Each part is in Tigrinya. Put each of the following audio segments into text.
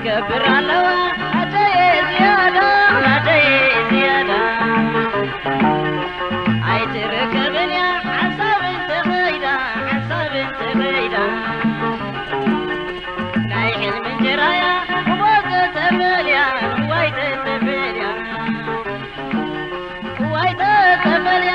ከብር ኣለዋ ኣደየ ዝያዳ ኣደየ ዝያዳ ኣይትርከብን እያ ሓንሳብ እንተኸይዳ ሓንሳብ እንተኸይዳ ናይ ሕልሚ እንጀራያ እሞ ተተፈልያ ንዋይ ተተፈልያ እዋይ ተተፈልያ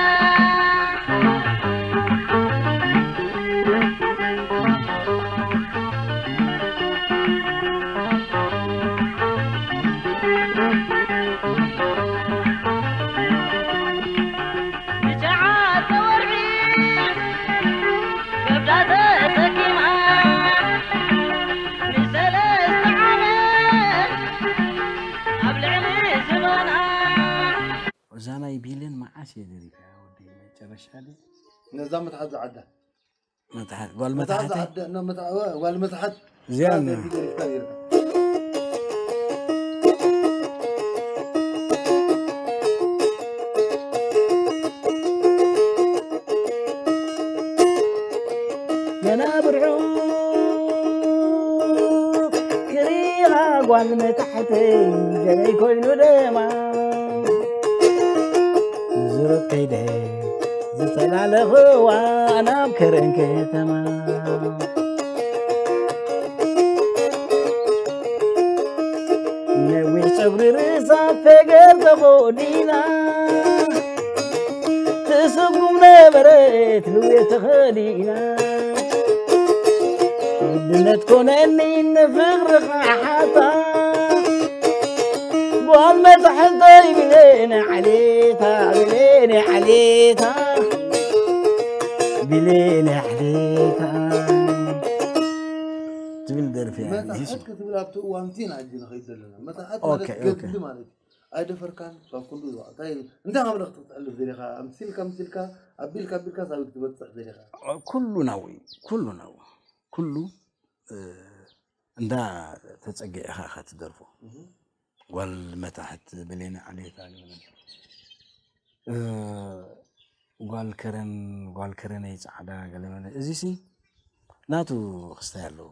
ንትሽዓተ ወርሒ ከብዳ ተሰኪማ ንሰለስተ ዓመት ኣብ ልዕሊ ዝባና እዛ ናይ ቢልን መዓስ እየ ደሪፋ ወዲ መጨረሻ ድዩ? ነዛ መትሓት ዝዓዳ መትሓት ጓል መትሓት መትሓት ዝዓዳ ና መትሓ ዋ- ጓል መትሓት እዚኣ ና- ደሪፍካ ነይርካ ገና ብርዑ ክሪኻ ጓል መታሕተይ ገበይ ኮይኑ ደማ ንዝሮት ከይደ ዝተላለኽዋ ናብ ከረን ከተማ ነዊሕ ፀጉሪ ርእሳ ፈገር ተኾዲና ትስጉም ነበረት ልውየ ተኸዲና ውድነት ኮነኒ ንፍቕርኻ ሓታ ጓል መታሕተይ ብሌነ ዓሌታ ብሌነ ዓሌታ ብሌነ ዓሌታ ትብል ደርፊ እያ መታሕት ክትብል ኣብቲ እዋንቲ ኢና ሕጂ ንኸይድ ዘለና መታሕት ማለት ኦኬ፣ ኦኬ። ገድሊ ማለት እዩ ኣይደፈርካን ካብ ኩሉ ዝዋ- እንታይ እንታይ ካብ ረኽቲ ክትሕልፍ ዘሊኻ ኣምሲልካ ኣምሲልካ ኣቢልካ ኣቢልካ ሳብ ክትበፅሕ ዘሊኻ ኩሉ ናው እዩ ኩሉ ናው ኩሉ እ፣ እንዳ ተፀጊዕኻ ኢኻ ትደርፎ ጓል መታሕት ብሌነ ዓሌታ እ፣ ጓል ከረን ጓል ከረነይ ፃዕዳ ገለመለ እዚ ሲ ናቱ ክስታይ ኣለዎ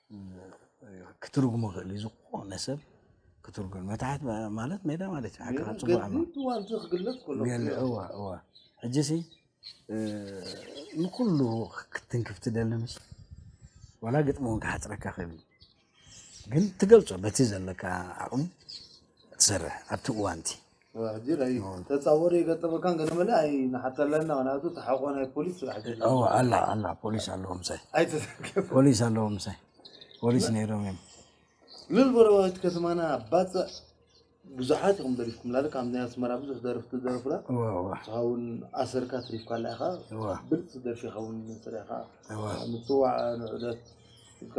እ፣ ክትርጉሞ ክእል እዩ ዝኾነ ሰብ ክትርጉም መታሕት ማለት ሜዳ ማለት እዩ ሓቅኻ ፅቡቅ ኣሎ ገድሊ ዋንቲ ክግለፅ ከሎ ገለ እዋ እዋ ሕጂ ሲ እ፣ ንኩሉ ክትንክፍ ትደሊ ምሽ ዋላ ግጥሚ እውን ክሓፅረካ ክእል እዩ። ግን ትገልፆ በቲ ዘለካ ዓቕሚ ትሰርሕ ኣብቲ እዋንቲ ሕጂ ናይ ተፃወሪ የገጠመካን ገለመለ ኣይንሓተለና ምክንያቱ ተሓቆ ናይ ፖሊስ ስራሕ እዋ ኣላ ኣላ ፖሊስ ኣለዎ ምሳይ ኣይተዘርገፈ ፖሊስ ኣለዎ ምሳይ ፖሊስ ነይሮም እዮም ልል ጎረባብቲ ከተማና ባፅዕ ብዙሓት ኢኹም ደሪፍኩም ላለ ካብ ናይ ኣስመራ ብዙሕ ደርፍቲ ደረፉላ እዋ እዋ እስኻ እውን ኣሰርካ ትሪፍካ ኣላ ኢኻ እዋ ብልፅ ደርፊ ኢኻ እውን ስሪሕኻ እዋ ምፅዋዕ ንዑደት ኢልካ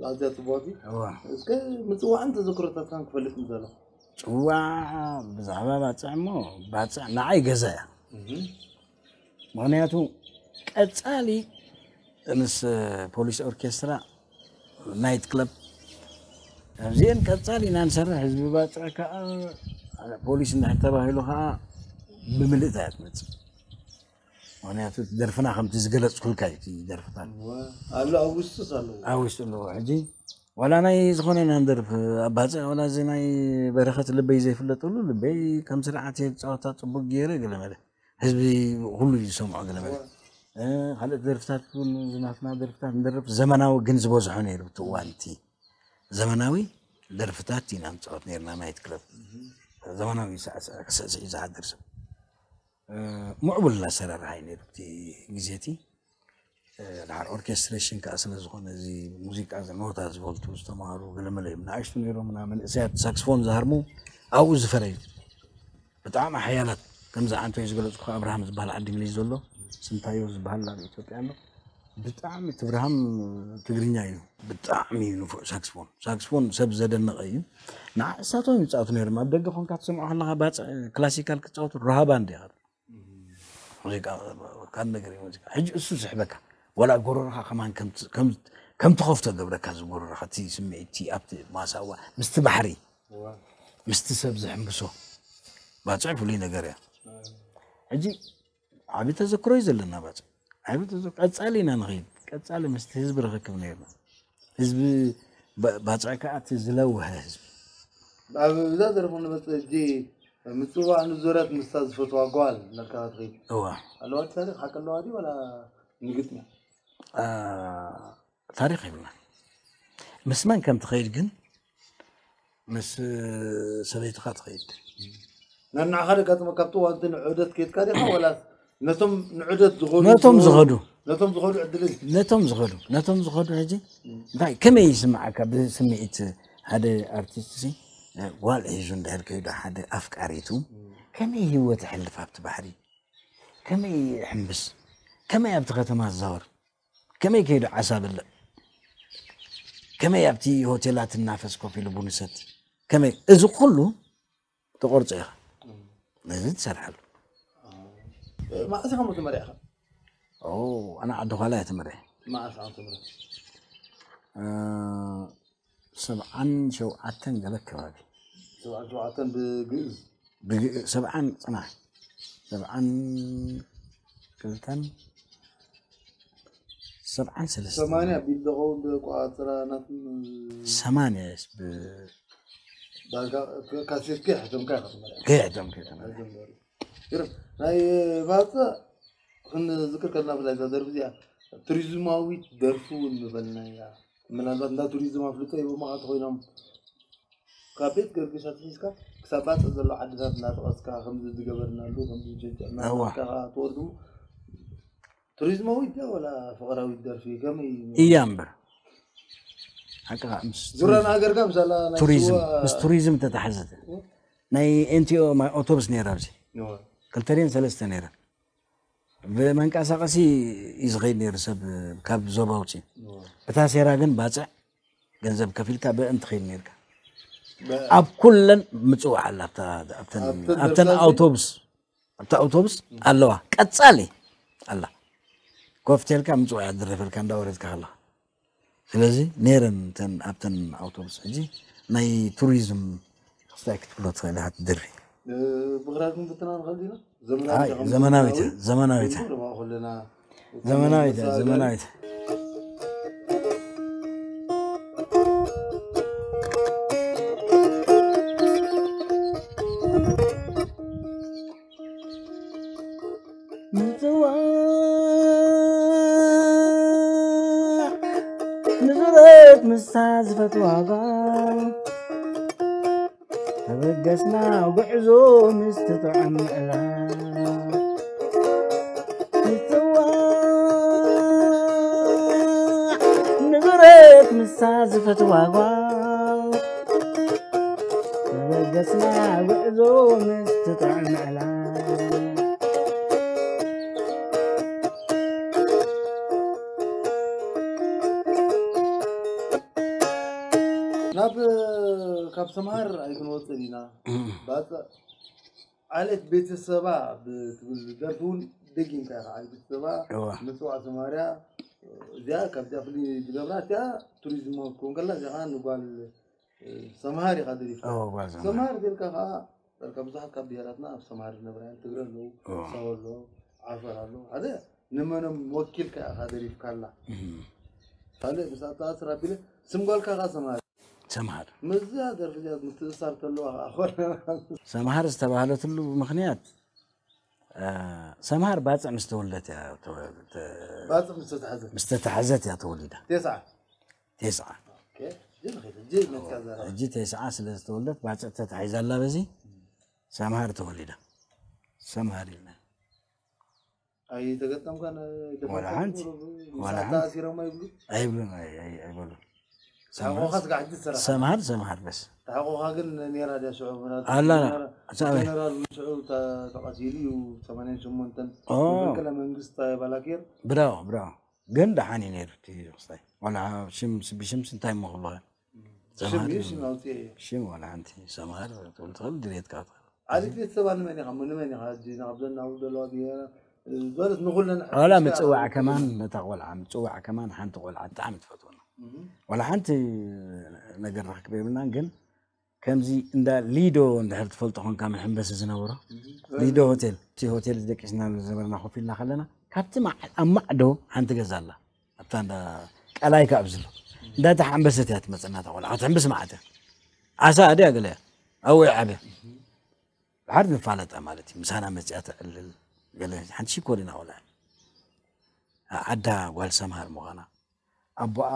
ኣዝያ ፅቡቕቲ እዋ እስከ ምፅዋዕን ተዘክሮታትካን ክፈልጥ ምዘለኹ ፅዋዕ ብዛዕባ ባፅዕ እሞ ባፅዕ ንዓይ ገዛ እያ ምክንያቱ ቀፃሊ ምስ ፖሊስ ኦርኬስትራ ናይት ክለብ ኣብዚአን ቀፃሊ ኢና ንሰርሕ ህዝቢ ባፅዕ ከዓ ፖሊስ እንድሕር ተባሂሉ ከዓ ብምልእታ እያ ትመፅእ ምክንያቱ ደርፍና ከምቲ ዝገለፅኩልካ እዩ እቲ ደርፍታት ኣሎ ኣብ ውስጥስ ኣለዎ ኣብ ውሽጢ ኣለዎ ሕጂ ዋላ ናይ ዝኾነ ኢና ንደርፍ ኣባፅዕ ዋላ እዚ ናይ በረኸት ልበይ ዘይፍለጠሉ ልበይ ከም ስርዓት ፃወታ ፅቡቅ ገይረ ገለመለ ህዝቢ ኩሉ እዩ ዝሰምዖ ገለመለ ካልእ ደርፍታት እውን ዝናትና ደርፍታት ንደርፍ ዘመናዊ ግን ዝበዝሖ ነይሩ እቲ እዋንቲ ዘመናዊ ደርፍታት ኢና ንፃወት ነርና ናይት ክለብ ዘመናዊ ሳዕስዕ ክስዕስዕ እዩ ዝሓድር ሰብ ምዕቡል ኣሰራርሓ እዩ ነይሩ እቲ ግዜ እቲ ድሓር ኦርኬስትሬሽን ከዓ ስለ ዝኾነ እዚ ሙዚቃ ኖታ ዝፈልጡ ዝተምሃሩ ገለመለ እዮም ንኣሽቱ ነይሮም ና መንእሰያት ሳክስፎን ዝሃርሙ ኣብኡ ዝፈረዩ ብጣዕሚ ሓያላት ከምዚ ዓንቶይ ዝገለፅኩ ኣብርሃም ዝበሃል ዓዲ እንግሊዝ ዘሎ ስንታዮ ዝበሃል ኣብ ኢትዮጵያ ኣሎ ብጣዕሚ ትብርሃም ትግርኛ እዩ ብጣዕሚ እዩ ንፉዕ ሳክስፎን ሳክስፎን ሰብ ዘደነቀ እዩ ንዓእሳቶም ይፃወቱ ነይሮም ኣብ ደገ ኮንካ ትሰምዖ ከለካ ባፅዕ ክላሲካል ክፃወቱ ራሃባ እንዲኻ ሙዚቃ ካብ ነገር እዩ ሙዚቃ ሕጂ እሱ ዝሕበካ ወላ ጎረርካ ከማን ከም ትኸፍቶ ገብረካ ዝጎረርካ እቲ ስምዒት ኣብቲ ማሳዋ ምስቲ ባሕሪ ምስቲ ሰብ ዝሕምብሶ ባፅዕ ፍሉይ ነገር እያ ሕጂ ዓቢ ተዘክሮ እዩ ዘለና ባፅዕ ዓቢ ተዘክሮ ቀፃሊ ኢና ንኸይድ ቀፃሊ ምስቲ ህዝቢ ርኽክብ ነርና ህዝቢ ብ- ባጽዕ ከኣ እቲ ዝለውሀ ህዝቢ። ኣብ እዛ ደርፊ ንመጽእ ሕጂ ምጽዋዕ ንዙረት ምስታ ዝፈትዋ ጓል እናልካ ትኸይድ እዋ ኣለዋ። እቲ ታሪኽ ሓቂ ኣለዋ ድዩ ዋላ ንግጥሚ? አ፣ ታሪኽ ይብላን ምስ መን ከም ትኸይድ ግን ምስ ሰበይትኻ ትኸይድ። ነናዕኻ ደጋጥመካ ኣብቲ እዋንቲ ንዑደት ከይድካ ዲኻ ዋላ ነቶም ንዑደት ዝኸዱ ነቶም ዝኸዱ ነቶም ዝኸዱ ዕድል እዩ። ነቶም ዝኸዱ ነቶም ዝኸዱ ሕጂ እንታይ ከመይ ይስምዓካ? ብስምዒት ሓደ ኣርቲስት ሲ ጓል ሒዙ እንድሕር ከይዱ ሓደ ኣፍቃሪቱ ከመይ ህይወት ይሕልፍ ኣብቲ ባሕሪ? ከመይ ይሕምብስ? ከመይ ኣብቲ ከተማ ዝዛወር? ከመይ ከይዱ ዓሳ በልዕ? ከመይ ኣብቲ ሆቴላት እናፈስ ኮፍ ኢሉ ቡን ይሰቲ? ከመይ እዚ ኩሉ ተቆርጾ ኢኻ ነዚ ትሰርሓሉ። መዓስ ኢኻ ተመሪዕኻ? ኣነ ዓዲ ኳላ እየ ተመሪዐ። መዓስ ዓመተ ምህረት? ሰብዓን ሸውዓተን ገለ ከባቢ። ሰብዓን ሸውዓተን ብግእዝ? ብግ- ሰብዓን ጽናሕ ሰብዓን ክልተን ሰብዓን ሰለስተ ሰማንያ ቢል ዝኸውን ብቋፅራ ናት ሰማንያ ብ- ዳርጋ ካሴት ከይሕተምካ ኢኻ ትመርያ ከየሕቶም ከየሕቶም ይርም ናይ ባፅዕ ክንዝክር ከለና ብላይ እዛ ደርፊ እዚኣ ቱሪዝማዊት ደርፊ እውን ምበልና እያ። ምናልባት እንዳ ቱሪዝም ኣፍልጦ ሂቦማ ተኮይኖም ካብ ቤት ገርግሽ ኣትሒዝካ ክሳብ ባፅዕ ዘሎ ዓድታት እናጠቐስካ ከምዚ ዝገበርናሉ ከምዚ ጀንጨርና እዋ። ትወርዱ ቱሪዝማዊት ድያ ወላ ፍቕራዊት ደርፊ ከመይ እዩ? እያ እምበር ሓቅኻ ምስ ዙረን ሃገርካ ምሳላ ናይ ቱሪዝም ስዋ- ምስ ቱሪዝም ተታሓዘተ ናይ ኤንቲኦ ማይ ኣውቶቡስ ነይራ ኣብዚ እዋ፣ ክልተ ድየን ሰለስተ ነይረን ብመንቀሳቐሲ እዩ ዝኸይድ ነይሩ ሰብ ካብ ዞባ ውፅእ እዋ። እታ ሴራ ግን ባፅዕ ገንዘብ ከፊልካ ብእን ትኸይድ ነይርካ በ- ኣብ ኩለን ምፅዋዕ ኣላ ኣብታ- ኣብተን ኣብተን ኣብተን ደርሳሲ? ኣውቶቡስ ኣብታ ኣውቶቡስ ኣለዋ ቀፃሊ ኣላ ኮፍ ተልካ ምፅዋዕ ያድረፈልካ እንዳወረድካ ከለኻ ስለዚ ነይረን እተን ኣብተን ኣውቶቡስ ሕጂ ናይ ቱሪዝም ክስታይ ክትብሎ ትኽእል ኢኻ ትድርፊ ብኽራር ክንፍትና ንኽእል ዲና? ኣይ ዘመናዊት እያ፣ ዘመናዊት እያ። ንረማ ከለና ዘመናዊት እያ፣ ዘመናዊት ምጽዋዕ ንዙረት ምሳ ዝፈትዋ ጓል ተበገስና ጉዕዞ ምስ ትጥዕም ምዕላል ምጽዋዕ ንብረት ምሳ ዝፈትዋ ጓል ተበገስና ጉዕዞ ምስ ትጥዕም ምዕላል ናብ ካብ ሰምሃር ኣይክንወፅእ ኢና። ባፅዕ ዓሌት ቤተሰባ ብትብል ደርፊ እውን ደጊምካ ኢኻ። ዓሌት ቤተሰባ እዋ። ምፅዋዕ ሰማርያ እዚኣ ካብዚኣ ፍልይ ዝገብራ እቲኣ ቱሪዝም ክኸውን ከላ እዚኣ ከዓ ንጓል ሰምሃር ኢኻ ደሪፍካ። እዎ፣ ጓል ሰምሃር። ሰምሃር ተልካ ከዓ በቃ ብዙሓት ካብ ብሄራትና ኣብ ሰምሃር ዝነብራ እየን። ትግረ ኣለዉ፣ እዎ። ሳሆ ኣሎ፣ ዓፈር ኣሎ። ሓደ ንመኖም ወኪልካ ኢኻ ደሪፍካላ። ካልእ ምስ ኣተኣስር ኣቢለ ስም ጓልካ ከዓ ሰምሃር ሰምሃር ምስዛ ደርፊ እዚኣ ምትእሳር ተለዋ ከዓ ኮነ ሰምሃር ዝተባህለትሉ ምኽንያት እ፣ ሰምሃር ባፅዕ ምስ ተወልደት እያ ተወ- ተ- ባፅዕ ምስ ተታሕዘ ምስ ተታሕዘት እያ ተወሊዳ ቴስዓ ቴስዓ ኦኬ፣ እዚ ንኸይድ፣ እዚ መፅያ ዘረባ። ሕጂ ቴስዓ ስለ ዝተወልደት ባፅዕ ተታሒዛላ በዚ ሰምሃር ተወሊዳ ሰምሃር ኢልና ኣይተገጠምካን ዋላ ሓንቲ። ዋላ ሓንቲ። ተኣሲሮም ኣይብሉ ኣይብሉን ኣይ- ኣይ- ኣይበሉን ተሓቆኻ ስጋ ሕጂ ትሰራሕ ሰምሃር ሰምሃር በስ ተሓቆኻ ግን ኔራ ድያ ሽዑ ምናልባት ኣላ ጀነራ- ሳበይ? ጀነራል ሽዑ ተ- ተቐቲሉ እዩ ሰማንያን ሸሞንተን ኦ። መበቀለ መንግስቲ ባላኬር ብራው ብራው ግን ደሓን እዩ ነይሩ እቲ ክስታይ ዋላ ሽም ብሽምስ እንታይ እሞ ክብልኻ ሽም እዩ ሽም ኣውፅኤ እዩ ሽም ዋላ ሓንቲ ሰምሃር ትብል ትኽእል ድሌትካ ትኽእል ዓሌት ቤተሰባ ንመን ኢኻ ንመን ኢኻ ሕጂ ናብዘን ናብኡ ዘለዋ ብሄራ በለት ንኩለን ዋላ ምፅዋዕ ከማን ነታ ቆልዓ ምፅዋዕ ከማን ሓንቲ ቆልዓ ብጣዕሚ ትፈትወና ዋላ ሓንቲ ነገር ረክብ የብልናን ግን ከምዚ እንዳ ሊዶ እንድሕር ትፈልጦ ኮንካ መሐንበሲ ዝነበሮ ሊዶ ሆቴል እቲ ሆቴል ደቂስና ዝነበርና ኮፍ ኢልና ከለና ካብቲ ማዕ- ኣብ ማዕዶ ሓንቲ ገዛ ኣላ ኣብታ እንዳ ቀላይ ካብ ዝሎ እንዳተሓንበሰት እያ ትመፀና እታ ቆልዓ። ክትሕንብስ መዓት እያ። ዓሳ ድያ ገለ ኣብኡ ይዓብያ። ድሓር ንፋለጣ ማለት እዩ። ምሳና መፅያ ተዕልል። ገለ ሓንቲ ሽኮሪና ቆልዓ። ዓዳ ጓል ሰምሃር ምዃና። ኣቦኣ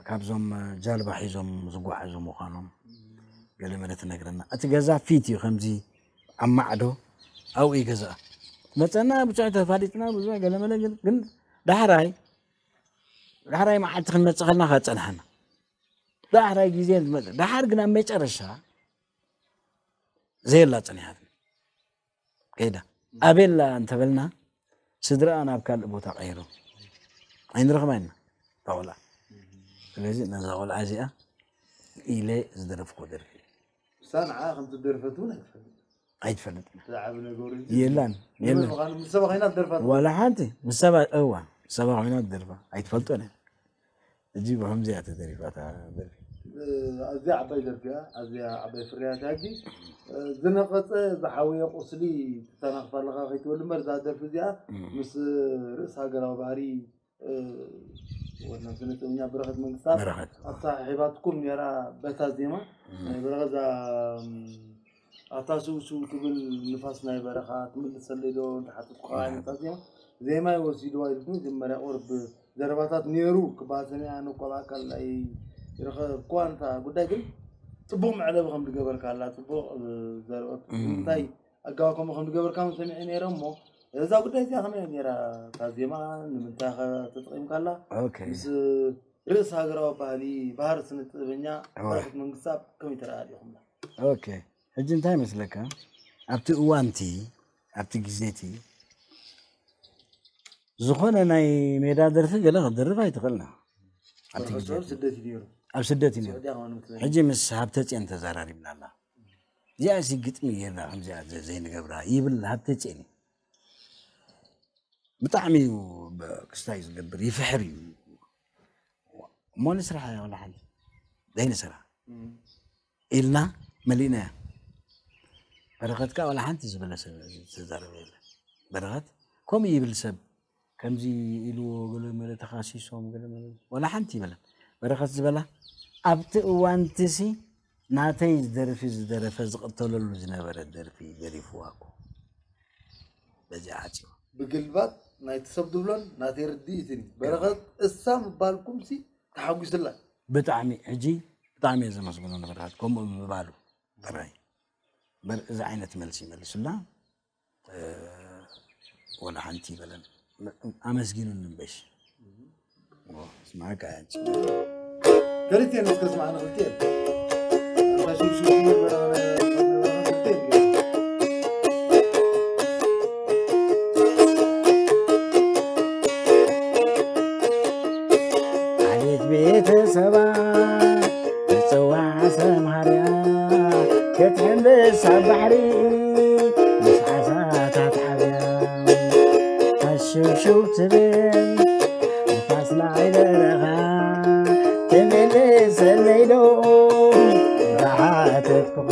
ካብዞም ጃልባ ሒዞም ዝጓዓዙ ምዃኖም ገለ መለ ትነግረና። እቲ ገዛ ፊት እዩ፣ ከምዚ ኣብ ማዕዶ ኣብኡ እዩ ገዛኣ። መፀና ብዙሕ ተፋሊጥና ብዙሕ ገለ መለ ግን፣ ግን ዳሕራይ፣ ዳሕራይ መዓልቲ ክንመፅእ ከለና ከፀንሐና። ዳሕራይ ግዜ ንመፅእ። ዳሓር ግን ኣብ መጨረሻ ዘየላ ፀኒሓት ከይዳ። ኣቤላ እንተበልና ስድራኣ ናብ ካልእ ቦታ ቀይሩ ኣይንረኽባ ኢና እታ ቆልዓ። ስለዚ ነዛ ቆልዓ እዚኣ ኢለ ዝደረፍኩ ደርፊ እዩ። እሳ ንዓ ከም ትደርፈት እውን ኣይትፈልጥ። ኣይትፈልጥን። ዝዓቢ ነገሩ እዩ። የላን፣ የለን። ምዃኑ ምስ ሰባ ኮይና ትደርፋ ትፈልጥ። ዋላ ሓንቲ ምስ ሰባ፣ እዋ፣ ምስ ሰባ ኮይና ትደርፋ ኣይትፈልጦን እያ። ሕጂ ብኸምዚኣ ተደሪፋ እታ ደርፊ። ኣዝያ ዓባይ ደርፊ እያ፣ ኣዝያ ዓባይ ፍርያት እያ። ሕጂ ዝነቐጸ ዝሓወየ ቁስሊ ትተናኽፋ ኣለኻ ከይትበል እምበር፣ እዛ ደርፊ እዚኣ ምስ ርእስ ሃገራዊ ባህሪ ወድና ስነ ጥበበኛ በረኸት መንግስታት በረኸት። ኣተሓሒባትኩም ነይራ በታ ዜማ። ናይ በረኸት እዛ ኣታ ስውስው ትብል ንፋስ ናይ በረኻ ትምልሰለይ ዶ እንተሓተትኩኻ መርሓባ። ነታ ዜማ። ዜማ ይወሲድዋ ኢልኩ መጀመርያ ቁርብ ዘረባታት ነይሩ ክበሃል ሰሚዐ ኣነ እኳ ብኣካል ኣይረኸብኩዋን እታ ጉዳይ ግን ጽቡቕ መዕለቢ ከም ዝገበርካላ ጽቡቕ ዘረባ እንታይ ኣጋባብ ከምኡ ከም ዝገበርካ እውን ሰሚዐ ነይረ እሞ እዛ ጉዳይ እዚኣ ከመይ ነይራ እታ ዜማ ንምንታይ ከ ተጠቒምካላ ኦኬ። ምስ ርእስ ሃገራዊ ባህሊ ባህር ስነ ጥበበኛ እዋ። በረኸት መንግስታብ ከመይ ተረኣዲኹምላ ኦኬ። ሕጂ እንታይ መስለካ ኣብቲ እዋንቲ ኣብቲ ግዜቲ ዝኾነ ናይ ሜዳ ደርፊ ገለ ክደርፍ ኣይትኽእልና ኣብቲ ግዜ ኣብ ስደት እዩ ነይሩ ኣብ ስደት እዩ ነይሩ ስዑድያ ከማን ምትበል ሕጂ ምስ ሃብተ ጽዮን ተዘራሪብና ኣላ እዚኣ ሲ ግጥሚ ጌርና ከምዚኣ ዘ- ዘይንገብራ ይብል ሃብተ ጽዮን እዩ ብጣዕሚ እዩ ብ- ክስታይ ዝገብር ይፍሕር እዩ እሞ ንስራሕ ወላ ሓንቲ ዘይንስራሕ ኢልና መሊእናያ በረኸት ከዓ ወላ ሓንቲ ዝበለ ሰብ ዝተዛረበ የለ በረኸት ከምኡ ይብል ሰብ ከምዚ ኢልዎ ገለ መለ ተኻሲሶም ገለ መለ ወላ ሓንቲ ይበለን በረኸት ዝበላ ኣብቲ እዋንትሲ ናተይ ደርፊ ዝደረፈ ዝቕተለሉ ዝነበረ ደርፊ ደሪፍዋ እኮ በዚኣ ዓፂዋ ብግልባጥ ናይቲ ሰብ ዝብሎን ናተይ ርድኢትን እዩ። በረኸት እሳ ምባልኩምሲ ተሓጒስላ። ብጣዕሚ ሕጂ ብጣዕሚ እየ ዘመስግኖ ንበረኸት ከምኡ ምባሉ ጥራይ እምበር እዚ ዓይነት መልሲ ይመልሱልና ወላ ሓንቲ ይበለን ኣመስጊኑኒ እምበሽ ስማዕካ ክልቴን እስከ ስማዕና ክልቴን ዓሌት ቤተሰባ ትጽዋዕ ሰማርያ ክትሕንብስ ኣብ ባሕሪ ምስ ዓሳታት ሓብያ ሃሽውሽው ትብል ንፋስ ናይ በረኻ ትምልሰለይ ዶ ዝሓተትኩኻ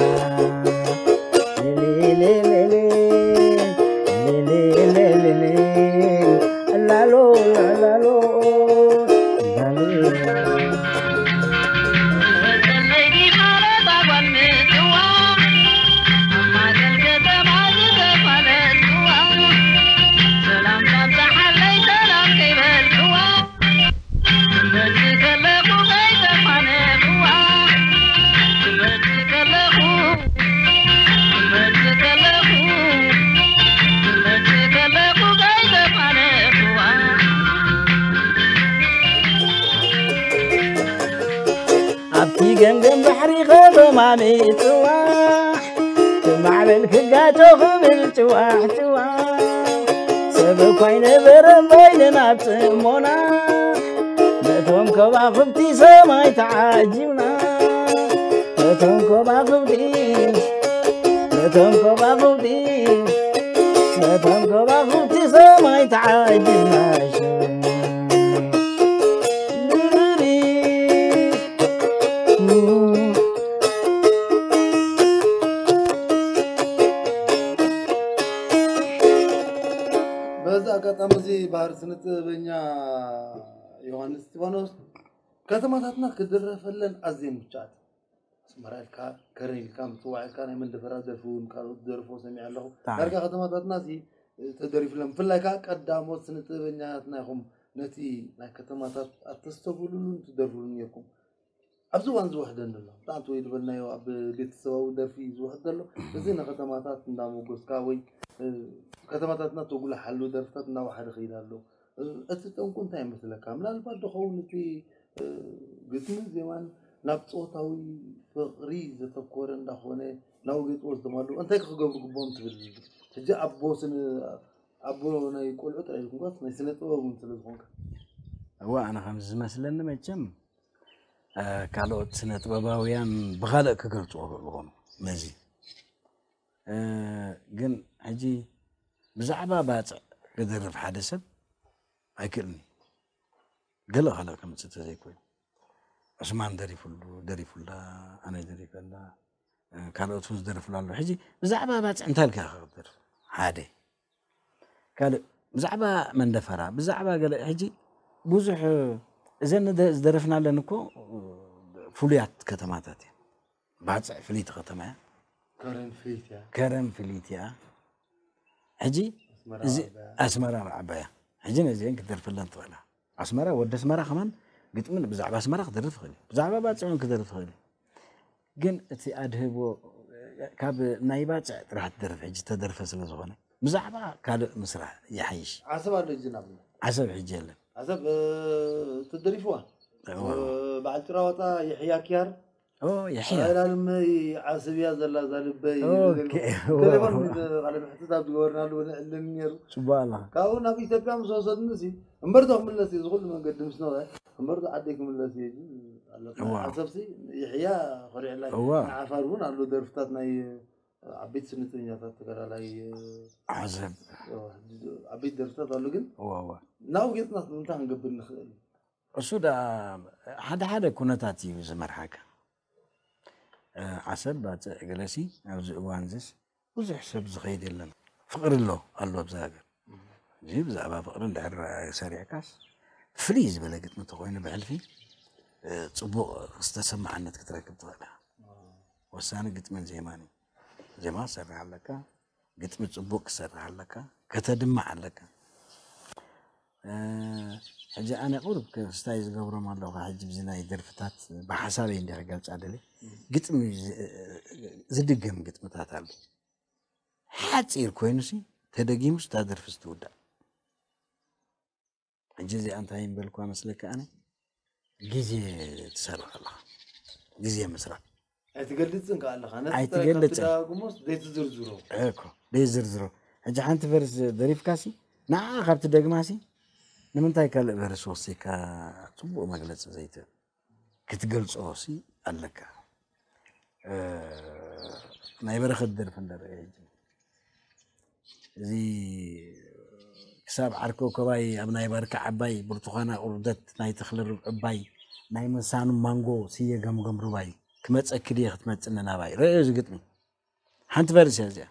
ኣብቲ ገምገም ባሕሪ ከተማ ምፅዋሕ ክማዕበል ክጋጮ ክብል ጭዋሕ ጭዋሕ ሰብ እኳ ኣይነበረን ባይንን ኣብ ፅሞና ነቶም ከዋኽብቲ ሰማይ ተዓጂብና ነቶም ከዋኽብቲ ነቶም ከዋኽብቲ ነቶም ከዋኽብቲ ሰማይ ተዓጂብና በዚ ኣጋጣሚ እዚ ባህር ስነ ጥበበኛ ዮሃንስ እስጢፋኖስ ከተማታትና ክድረፈለን ኣዝየን ምቹኣት። ኣስመራ ኢልካ፣ ከረን ኢልካ፣ ምጽዋዕ ኢልካ፣ ናይ መንደፈራ ደርፊ እውን ካልኦት ዝደርፎ ሰሚዐ ኣለኹ። ዳርጋ ከተማታትና እዚ ተደሪፍለን። ብፍላይ ከኣ ቀዳሞት ስነ ጥበበኛታትና ኢኹም ነቲ ናይ ከተማታት ኣተስተብህሉሉን ትደርፍሉን ነርኩም። ኣብዚ እዋን ዝውሕደኒ ኣሎ። ብጣዕሚ ወይ ዝበልናዮ ኣብ ቤተሰባዊ ደርፊ ዝውሕድ ዘሎ። እዚ ንከተማታት እንዳመጎስካ ወይ፣ እ፣ ከተማታትና ተጉልሓሉ ደርፍታት እናወሓደ ከይድ ኣሎ። እ፣ እቲ ጠንቁ እንታይ ይመስለካ? ምናልባት ዶ ኸውን እቲ፣ እ፣ ግጥምን ዜማን ናብ ጾታዊ ፍቕሪ ዘተኮረ እንዳኾነ ናብ ገጽ ወስዶም ኣለዉ። እንታይ ክገብሩ ግቦም ትብል? ሕጂ ኣቦ ስነ-፣ ኣቦ ናይ ቆልዑ ጥራይ ይኹንኳስ ናይ ስነ ጥበብ እውን ስለ ዝኾንካ። እዋ፣ ኣነ ከም ዝመስለኒ መቸም፣ እ፣ ካልኦት ስነ ጥበባውያን ብኻልእ ክገልጽዎ ይኽእሉ ይኾኑ ነዚ። እ፣ ግን ሕጂ ብዛዕባ ባጽዕ ክደርፍ ሓደ ሰብ ኣይክእልን እዩ። ገለ ካልእ ከምጽእ ተዘይኮይኑ። ዑስማን ደሪፉሉ፣ ደሪፉላ፣ ኣነ ደሪፈላ፣ እ፣ ካልኦት እውን ዝደርፉላ ኣለዉ። ሕጂ ብዛዕባ ባጽዕ እንታይ ኢልካ ኢኻ ክትደርፍ? ሓደ። ካልእ፣ ብዛዕባ መንደፈራ፣ ብዛዕባ ገለ፣ ሕጂ ብዙሕ፣ እዘን ንደ-፣ ዝደረፍናለን እኮ፣ እ፣ ፍሉያት ከተማታት እየን። ባጽዕ ፍልይቲ ከተማ እያ። ከረን ፍልይቲ እያ። ከረን ፍልይቲ እያ። ሕጂ ኣስመራ እዚ ዓባያ። ኣስመራ ዓባያ። ሕጂ ነዚአን ክትደርፈለን ትኽእላ። ኣስመራ፣ ወዲ ኣስመራ ከማን ግጥምን ብዛዕባ ኣስመራ ክደርፍ ይኽእል እዩ። ብዛዕባ ባጽዕ እውን ክደርፍ ይኽእል እዩ። ግን እቲ ኣድህቦ ካብ ናይ ባጽዕ ጥራሕ ትደርፍ ሕጂ ተደርፈ ስለ ዝኾነ ብዛዕባ ካልእ ምስራሕ ይሓይሽ። ዓሰብ ኣሎ ሕጂ ናብ ዓሰብ ሕጂ የለን። ዓሰብ፣ እ፣ ተደሪፍዋ። እዋ። እ፣ በዓል ጭራዋጣ የሕያ ኪያር። ኦ፣ የሕያ። ኣላልመይ ዓሰብ እያ ዘላ እዛ ልበይ። ኦኬ። ዝብል እዋ፣ ቴሌፎን እዋ። ቃለ መሕትት ኣብ ዝገበርናሉ እውን ዕልም ነይሩ። ጽቡቕ ኣለኻ። ካብኡ ናብ ኢትዮጵያ ምስ ወሰድኒ ሲ፣ እምበር ዶ ክምለስ እዩ፣ እዚ ኩሉ መንገዲ ምስ ነበረ፣ እምበር ዶ ዓደይ ክምለስ እየ ኢሉ ኣሎ። እዋ። ዓሰብ ሲ፣ የሕያ ኮሪዕላይ። እዋ። ንዓፋር እውን ኣሎ ደርፍታት ናይ ዓበይቲ ስነጥበኛታት ተጋዳላይ፣ ዓሰብ። ኦ፣ ዓበይቲ ደርፍታት ኣሎ ግን እዋ፣ እዋ። ናብ ገጽና ንምንታይ ክንገብር ንኽእል? እሱ ደኣ ሓደ ሓደ ኩነታት እዩ ዝመርሓካ። እ፣ ዓሰብ፣ ባጽዕ፣ ገለሲ ኣብዚ እዋን እዚስ ብዙሕ ሰብ ዝኸይድ የለን። ፍቕሪ ኣሎ፣ ኣሎ ኣብዛ ሃገር። እዚ ብዛዕባ ፍቕሪ እንድሕር ሰሪዕካስ ፍልይ ዝበለ ግጥሚ እንተኾይኑ ብሕልፊ፣ እ፣ ጽቡቕ ዝተሰማዓነት ክትረክብ ትኽእል ኢኻ። ወሳኒ ግጥምን ዜማን እዩ። ዜማ ክትሰርሕ ኣለካ፣ ግጥሚ ጽቡቕ ክትሰርሕ ኣለካ፣ ከተድምዕ ኣለካ። እ፣ ሕጂ ኣነ ቁሩብ ክስታይ ዝገብሮም ኣለኹ። ሕጂ ብዚ ናይ ደርፍታት ብሓሳበይ እንዲያ ክገልጻ ደልየ። ግጥሚ ዝ-፣ ዝድገም ግጥምታት ኣሎ። ሓጺር ኮይኑሲ ተደጊሙስ እታ ደርፊ ትውዳእ። ሕጂ እዚኣ እንታይ ምበልኳ መስለካ ኣነ? ግዜ ትሰርቕ ኣለኻ። ግዜ ምስራቕ። ኣይትገልጽን ከኣ ኣለኻ። ነቲ ጥራይ ካብ ኣይትገልጽን። ትደጋግሞስ ዘይትዝርዝሮ። እኮ፣ ዘይዝርዝሮ። ሕጂ ሓንቲ ቨርስ ደሪፍካሲ፣ ንዓ ካብ ትደግማሲ፣ ንምንታይ ካልእ ቨርስ ወሲካ ጽቡቕ መግለጺ ዘይትህብ? ክትገልጾሲ ኣለካ። እ፣ ናይ በረኸት ደርፊ እንዳረኣየ ሕጂ። እዚ ክሳብ ዓርኮ ኮባይ ኣብ ናይ ባርካ ዓባይ፣ ብርቱኻና ቁርደት ናይ ተኽለ ርብዒ ዕባይ፣ ናይ መሳኑ ማንጎ ስየ ገምገም ሩባይ፣ ክመጸኪ ድየ ክትመጽኒ ናባይ። ረኣዮ እዚ ግጥሚ። ሓንቲ ቨርስ እያ እዚኣ።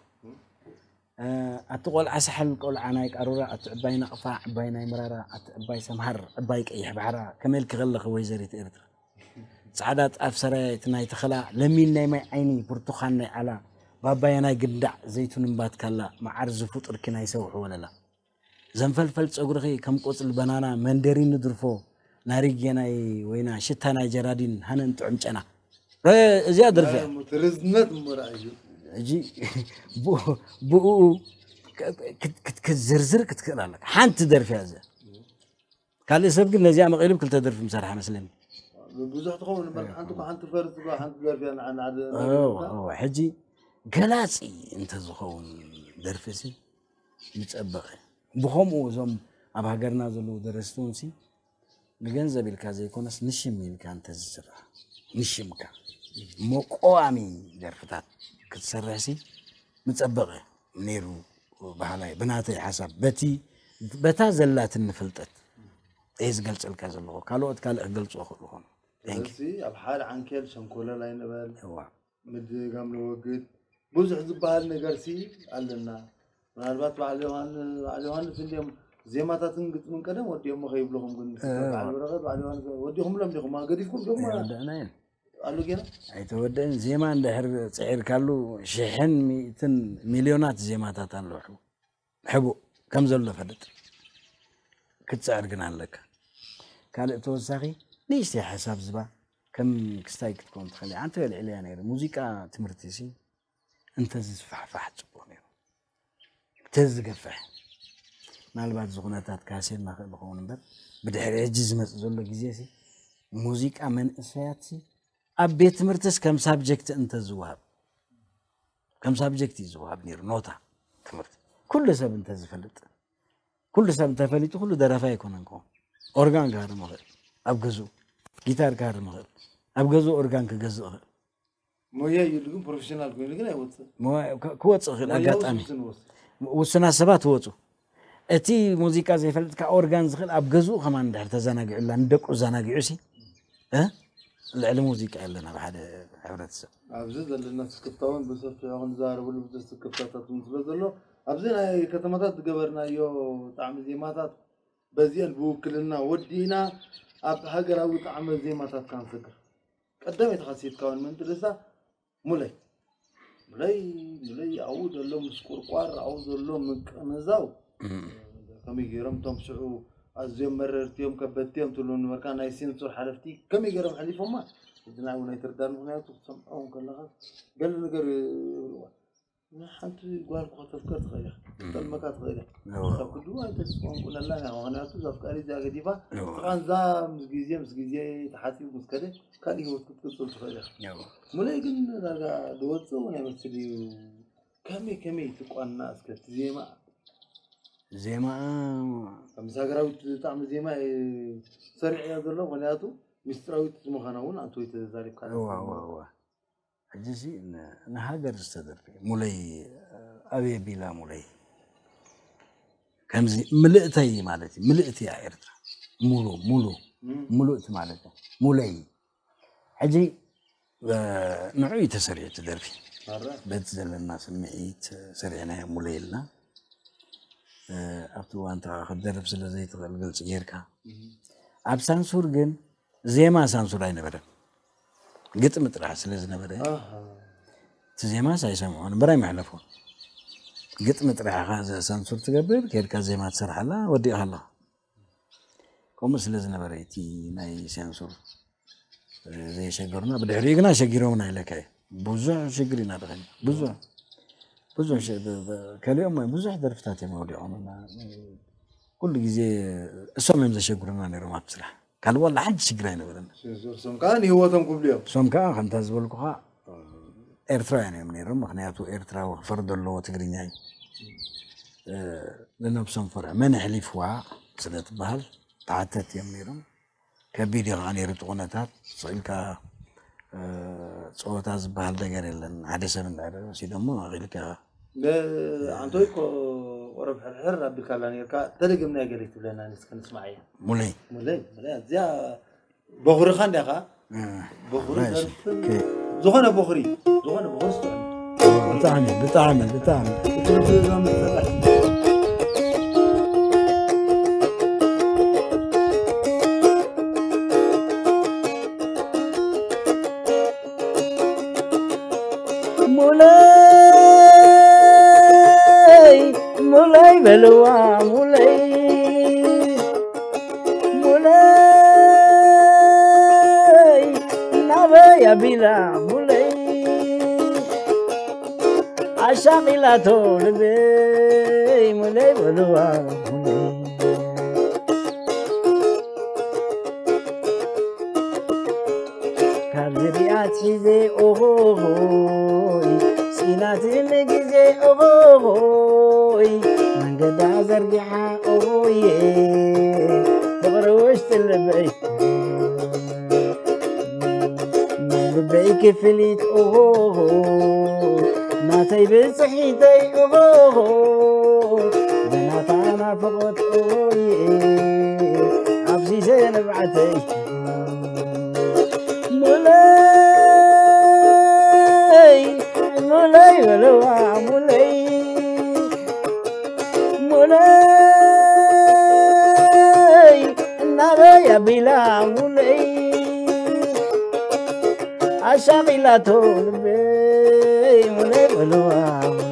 እ፣ ኣቲ ቆልዓ ሳሕል፣ ቆልዓ ናይ ቃሩራ፣ ኣቲ ዕባይ ናቕፋ፣ ዕባይ ናይ መራራ፣ ኣቲ ዕባይ ሰምሃር፣ ዕባይ ቀይሕ ባሕራ፣ ከመይ ኢልኪ ከለኺ ወይዘሪት ኤርትራ? ጻዕዳ ጣፍ ሰራየ እቲ ናይ ተኸላ፣ ለሚን ናይ ማይ ዓይኒ፣ ብርቱኻን ናይ ዓላ፣ ባባየ ናይ ግንዳዕ፣ ዘይቱን እምባት ካላ፣ መዓር ዝፉጥርኪ ናይ ሰውሒ ወለላ። ዘንፈልፈል ጸጉርኺ ከም ቆጽሊ በናና፣ መንደሪን ንድርፎ፣ ናሪጌ ናይ ወይና፣ ሽታ ናይ ጀራዲን፣ ሃነን ጥዑም ጨና። እ፣ እዚኣ ደርፊ እያ። እሞ እቲ ርዝነት እሞ ረኣዩ። ሕጂ ብኡ፣ ብኡ ክ-፣ ክት-፣ ክት-፣ ክትዝርዝር ክትክእል ኣለካ። ሓንቲ ደርፊ እያ እዚኣ። ካልእ ሰብ ግን ነዚኣ መቒሉ ክልተ ደርፊ ምሰርሓ መስለኒ። ብዙሕ ትኸውን እምበር ሓንቲ እኮ ሓንቲ ፈርስ እኮ ሓንቲ ደርፊ እያ ንዓ-፣ ንዓ-፣ እዎ፣ እዎ። ሕጂ ገላጺ እንተዝኸውን ደርፊ ሲ ምጸበቐ። ብኸምኡ እዞም ኣብ ሃገርና ዘለዉ ደረስቲ እውን ሲ ንገንዘብ ኢልካ ዘይኮነስ ንሽም ኢልካ እንተዝስራሕ፣ ንሽምካ መቆዋሚ ደርፍታት ክትሰርሕሲ ምጸበቐ ነይሩ በሃላይ፣ ብናተይ ሓሳብ፣ በቲ፣ በታ ዘላትኒ ፍልጠት እየ ዝገልጸልካ ዘለኹ። ካልኦት ካልእ ክገልጽዎ ይኽእሉ ይኾኑ። Thank you። ስለዚ ኣብ ሓደ ዓንኬል ሸንኮለል ኣይንበል። እዋ። ምድጋም ንወግድ። ብዙሕ ዝበሃል ነገርሲ ኣለና። ምናልባት በዓል ዮሃን-፣ በዓል ዮሃንስ እንድዮም ዜማታትን ግጥምን ቀደም ወዲኦሞ ከይብልኹም ግን በዓል በረኸት በዓል ዮሃንስ ወዲኹምሎም ዲኹም ገዲፍኩም ዲኹም ኣይወደእናየን ኣሎ ጌና ኣይተወደእን። ዜማ እንድሕር ፅዒርካሉ ሽሕን ሚእትን ሚልዮናት ዜማታት ኣሎ ሕቡእ ከም ዘሎ ፈልጥ ክትፅዕር ግን ኣለካ። ካልእ ተወሳኺ ንእሽተይ ሓሳብ ዝባ ከም ክስታይ ክትከውን ትኽእል እያ። ኣንተ ልዕልያ ነይሩ ሙዚቃ ትምህርቲ ሲ እንተዝስፋሕፋሕ ፅቡቅ ነይሩ። ተዝገፍሕ ምናልባት እዚ ኩነታት ካሴን ናኽእል ይኸውን እምበር ብድሕሪ ሕጂ ዝመፅእ ዘሎ ግዜ ሲ ሙዚቃ መንእሰያት ሲ ኣብ ቤት ትምህርትስ ከም ሳብጀክት እንተዝወሃብ ከም ሳብጀክት እዩ ዝወሃብ ነይሩ ኖታ ትምህርቲ ኩሉ ሰብ እንተዝፈልጥ ኩሉ ሰብ እንተፈሊጡ ኩሉ ደራፋይ ኣይኮነን ክኸውን ኦርጋን ክሃርም ይኽእል ኣብ ገዝኡ ጊታር ክሃርም ይኽእል ኣብ ገዝኡ ኦርጋን ክገዝእ ይኽእል ሞያ እዩ ግን ፕሮፌሽናል ኮይኑ ግን ኣይወፅእ ክወፅእ ይኽእል ኣጋጣሚ ውስናት ሰባት ይወፁ እቲ ሙዚቃ ዘይፈልጥካ ኦርጋን ዝኽእል ኣብ ገዝኡ ከማን እንድሕር ተዘናጊዑላ ንደቁ ዘናጊዑ ሲ ልዕሊ ሙዚቃ የለን ኣብ ሓደ ሕብረተሰብ ኣብዚ ዘለና ስክፍታውን ብሰፊሑ ክንዛረብሉ ብዙሕ ስክፍታታት እውን ስለ ዘሎ ኣብዚ ናይ ከተማታት ዝገበርናዮ ጣዕሚ ዜማታት በዚአን ብውክልና ወዲእና ኣብ ሃገራዊ ጣዕመ ዜማታት ካንሰግር ቀዳመይቲ ካሴትካ እውን ምእንቲ ደሳ ሙለይ ሙለይ ሙለይ ኣብኡ ዘሎ ምስ ቁርቋር ኣብኡ ዘሎ ምቅንዛው ከመይ ገይሮም እቶም ስዑ ኣዝዮም መረርቲ እዮም ከበድቲ እዮም ትብሉ ነበርካ ናይ ሴንሱር ሓለፍቲ ከመይ ገይሮም ሓሊፎማ እዚ ናይ እውን ኣይትርዳን ምክንያቱ ክትሰምዖ እውን ከለካ ገለ ነገር ይብልዋ ሓንቲ ጓል እኳ ተፍቀር ትኽእል ኢኻ ትጠልመካ ትኽእል እያ ካብ ክዱ ኣይተስቆንቁለላ ኢና ምክንያቱ እዛ ፍቃሪ እዚኣ ገዲፋ ጥቃንዛ ምስ ግዜ ምስ ግዜ ተሓፂቡ ምስ ከደ ካልእ ህይወት ክትቅፅል ትኽእል ኢኻ ሙለይ ግን ዳርጋ ዝወፅእ እውን ኣይመስል እዩ ከመይ ከመይ ትቋና እስከ እቲ ዜማ ዜማ ምስ ሃገራዊት ብጣዕሚ ዜማ ሰሪዕ እያ ዘሎ ምክንያቱ ሚስጥራዊት ምዃና እውን ኣንተ ወይ ተዛሪብካ ሕጂ እዚ ንሃገር ዝተደርፈ ሙለይ ኣበይ ቢላ ሙለይ ከምዚ ምልእተይ ማለት እዩ ምልእቲ እያ ኤርትራ ሙሉ ሙሉ ምሉእቲ ማለት እዩ ሙለይ ሕጂ ንዑ እዩ ተሰሪዑ እቲ ደርፊ በቲ ዘለና ስምዒት ሰሪዕናዮ ሙለይ ኢልና ኣብቲ እዋን ተኻ ክትደርፍ ስለ ዘይትኽእል ግልፂ ጌርካ ኣብ ሳንሱር ግን ዜማ ሳንሱር ኣይነበረን ግጥሚ ጥራሕ ስለ ዝነበረ እቲ ዜማስ ኣይሰምዖን እምበር ኣይመሕለፎን ግጥሚ ጥራሕ ኢኻ ሳንሱር ትገብር ኬድካ ዜማ ትሰርሓላ ወዲእኻ ኣለኻ ከምኡ ስለ ዝነበረ እቲ ናይ ሳንሱር ዘየሸገሩና ብድሕሪኡ ግና ሸጊሮምና ኢለካ እዩ ብዙሕ ሽግር ኢና ደኸኒ ብዙሕ ብዙሕ ከሊኦም ብዙሕ ደርፍታት እዮም ወዲቖምና ኩሉ ግዜ እሶም እዮም ዘሸግሩና ነይሮም ኣብ ስራሕ ካልእ ዋላ ሓንቲ ሽግር ኣይነበረን እሶም ከዓ ንህወቶም ክብሉ እዮም እሶም ከዓ ከምታ ዝበልኩኻ ኤርትራውያን እዮም ነይሮም ምክንያቱ ኤርትራዊ ክፈርዶ ኣለዎ ትግርኛ እዩ ንነብሶም ፈርሑ መን ኣሕሊፍዋ ስለ ትበሃል ተሓተት እዮም ነይሮም ከቢድ እዩ ከዓ ነይሩ እቲ ኩነታት ስቕ ኢልካ ፀወታ ዝበሃል ነገር የለን ሓደ ሰብ እንዳደረሲ ደሞ ኣኺልካ ኣንቶይ እኮ ቆረብ ሕርሕር ኣቢልካላ ነርካ ተደግምና ገለ ትብለና ንስከ ንስማዕ እያ ሙለይ ሙለይ ሙለይ እዚኣ በኹርኻ እንዲኻ በኹሪ ደርፍን ዝኾነ በኹሪ ዝኾነ በኹሪ ስጥዕና ብጣዕሚ ብጣዕሚ ብጣዕሚ ሙለይ ሙለይ በልዋ ሙለይ ሙለይ ናበይ ኣቢላ ሙለይ ኣሻቒላቶ ልበይ ሙለይ በልዋ ሙለይ ካብ ዝሪኣት ሒዘ ኦሆሆይ ሲናትኒ ግዜ ኦሆሆይ መንገዳ ዘርጊሓ ኦሆየ ፍቕሪ ውሽጢ ልበይ ናይ ልበይ ክፍሊት ኦሆሆ ናተይ ብፅሒተይ ኦሆሆ ብናታ ናፍቖት ኦሆየ ኣብዚዘ ንብዓተይ ሙለይ ሙለይ በልዋ ሙለይ ሙለይ ላቶ ልበይ ሙለ በልዋ ሙለ።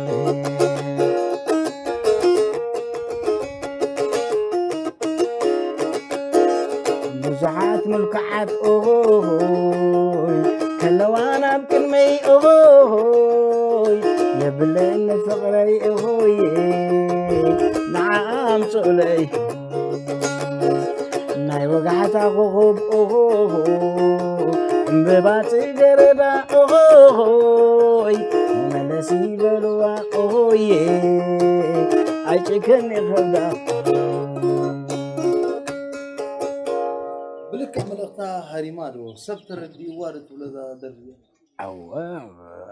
ብዙሓት ምልኩዓት ኦሆይ ከለዋ ናብ ቅድመይ ኦሆይ የብለን ፍቕረይ ኦሆይ ንዓ ኣምፅኡለይ ናይ ወጋሕታ ኮኾብ ኦሆ እምበባ ጽገረዳ ኦሆይ መለስ ይበልዋ ኦሆየ ኣይጭከን ይኸብዳ ብልክዕ መልእኽታ ሃሪማ ዶ ሰብ ተረዲእዋ ዶ ትብሎ እዛ ደርፊ እዚኣ? ኣወ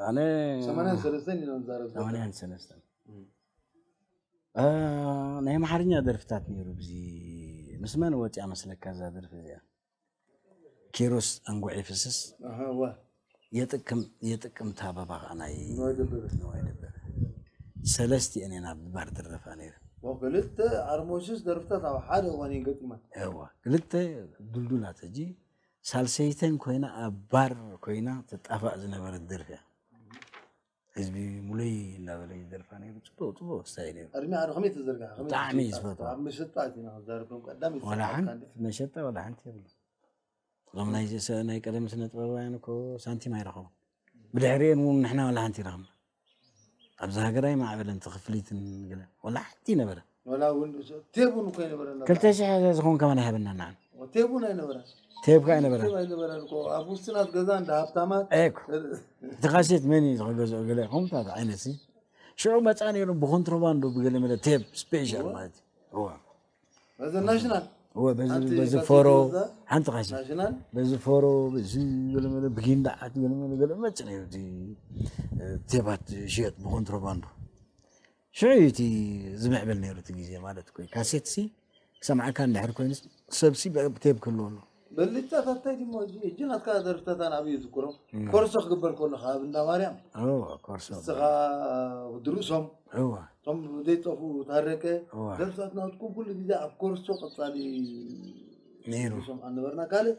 ኣነ ሰማንያን ሰለስተን ኢና ንዛረብ ዘለና። ሰማንያን ሰለስተን እ፣ ናይ ኣምሓርኛ ደርፍታት ነይሩ ብዚ ምስ መን ወፂኣ መስለካ እዛ ደርፊ እዚኣ ኪሮስ ኣንጉዕ ይፍስስ ኣሃ፣ ዋ። የጥቅም የጥቅምታ ኣበባ ከዓ ናይ ንዋይ ደበበ። ንዋይ ደበበ ሰለስቲአን እየን ኣብ ባር ድረፋ ነይሩ ዋ፣ ክልተ ኣርሞሽስ ደርፍታት ኣብ ሓደ እዋን እየን ገጢመን። እዋ ክልተ ዱልዱላት ሕጂ ሳልሰይተን ኮይና ኣብ ባር ኮይና ትጣፋእ ዝነበረት ደርፊ እያ ህዝቢ ሙሉይ እናበለ ይደርፋ ነይሩ ፅቡቅ ፅቡቅ ስታይል እዩ ቅድሚ ሓደ ከመይ ተዘርግሐ? ከመይ ብጣዕሚ ተዘርግሐ? ዝፈትዎ። ኣብ መሸጣ ኣቲና ክንዛረብ ከም ቀዳመይቲ ዋላ ሰዓት ሓንቲ ካንዲ። መሸጣ ዋላ ሓንቲ የብሉ እዞም ናይ ዘሰ- ናይ ቀደም ስነ ጥበባውያን እኮ ሳንቲም ኣይረኸቡ ብድሕሪኤን እውን ንሕና ዋላ ሓንቲ ይረኸብና ኣብዚ ሃገር ኣይማዕበለን ትኽፍሊትን ገለ ዋላ ሓንቲ ነበረ ወላ እውን ቴብ እውን እኮ ይነበረና። ክልተ ሽሕ ዝኸውን ከማን ኣይሃበና ንዓን ቴብ እውን ኣይነበረን። ቴብ ከ ኣይነበረ ቴብ ኣይነበረን እኮ። ኣብ ውስናት ገዛ እንደ ሃብታማት እኮ እቲ ካሴት መን እዩ ዝገዝኦ ገለ ከምታት ዓይነት ሲ ሽዑ መፃ ነይሩ ብኮንትሮባንዶ ብገለ መለ ቴብ ስፔሻል ማለት እዩ እዋ በዚ ናሽናል እወ በዚ ሓንቲ በዚ ካሴት ፎሮ ወዛ ሓንቲ ካሴት ናሽናል በዚ ፎሮ በዚ ገለ መለ ብጊንዳዓት ገለ መለ ገለ መፅ ነይሩ እቲ እ፣ ቴባት ሽየጥ ብኮንትሮባንዶ ሽዑ እዩ እቲ ዝምዕብል ነይሩ እቲ ግዜ ማለት ኮይ ካሴት ሲ ክሰምዓካ እንድሕር ኮይኑ ሰብ ሲ ብ- ቴብ ክህልዎ ኣሎ በልጫታት እንታይ ድሞ እዚ እጂ ናትካ ደርፍታታ ንኣብዩ ዝዝክሮ ኮርሶ ክግበር ከሎ ካብ እንዳ ማርያም እወ ኮርሶ ንስኻ ድርእሶም እወ እቶም ዘይጠፉ ታረቀ እወ ደርፍታት ናትኩም ኩሉ ግዜ ኣብ ኮርሶ ቀጻሊ ነይሩ ድርእሶም ኣነበርና ካልእ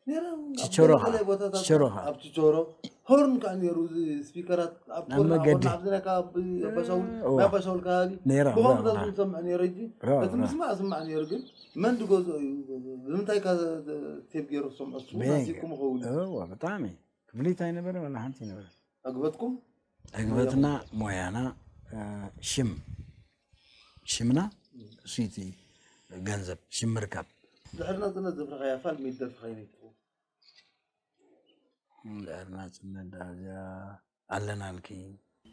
ነይሮም ኣብ ችቸሮ ገለ ኸዓ፣ ቦታታት ችቸሮ ኸዓ። ኣብ ችቸሮ ሆርን ከዓ ነይሩ እዚ ስፒከራት ኣብ ኣብ ኮርና መገዲ። ኮርና ኣብዚ ናይ ካብ ኣባሻውል እወ። ናይ ኣባሻውል ከባቢ ነይራ ብኸምኡ እወ፣ ዝሰምዕ ነይረ እጂ እወ፣ እቲ እወ። ምስማዕ ስማዕ ነይሩ ግን መን ድገዝኦ እዩ ብምንታይ ካ ቴብ ገይሩ ዝሰምዖ እሱ በይ- ናሲኩም ኸውን እዩ እወ ብጣዕሚ ክፍሊት ኣይነበረ ዋላ ሓንቲ ኣይነበረ ኣግበትኩም ዕግበትና ሞያና እ፣ ሽም ሽምና እሱ እቲ ገንዘብ ሽም ምርካብ ድሕሪ ናፅነት ዘፍረኻያ ፋል ሚድ ደርፍኻ ይነይትኹ ድሕሪ ናፅነት ደኣ እዚኣ ኣለናልኪ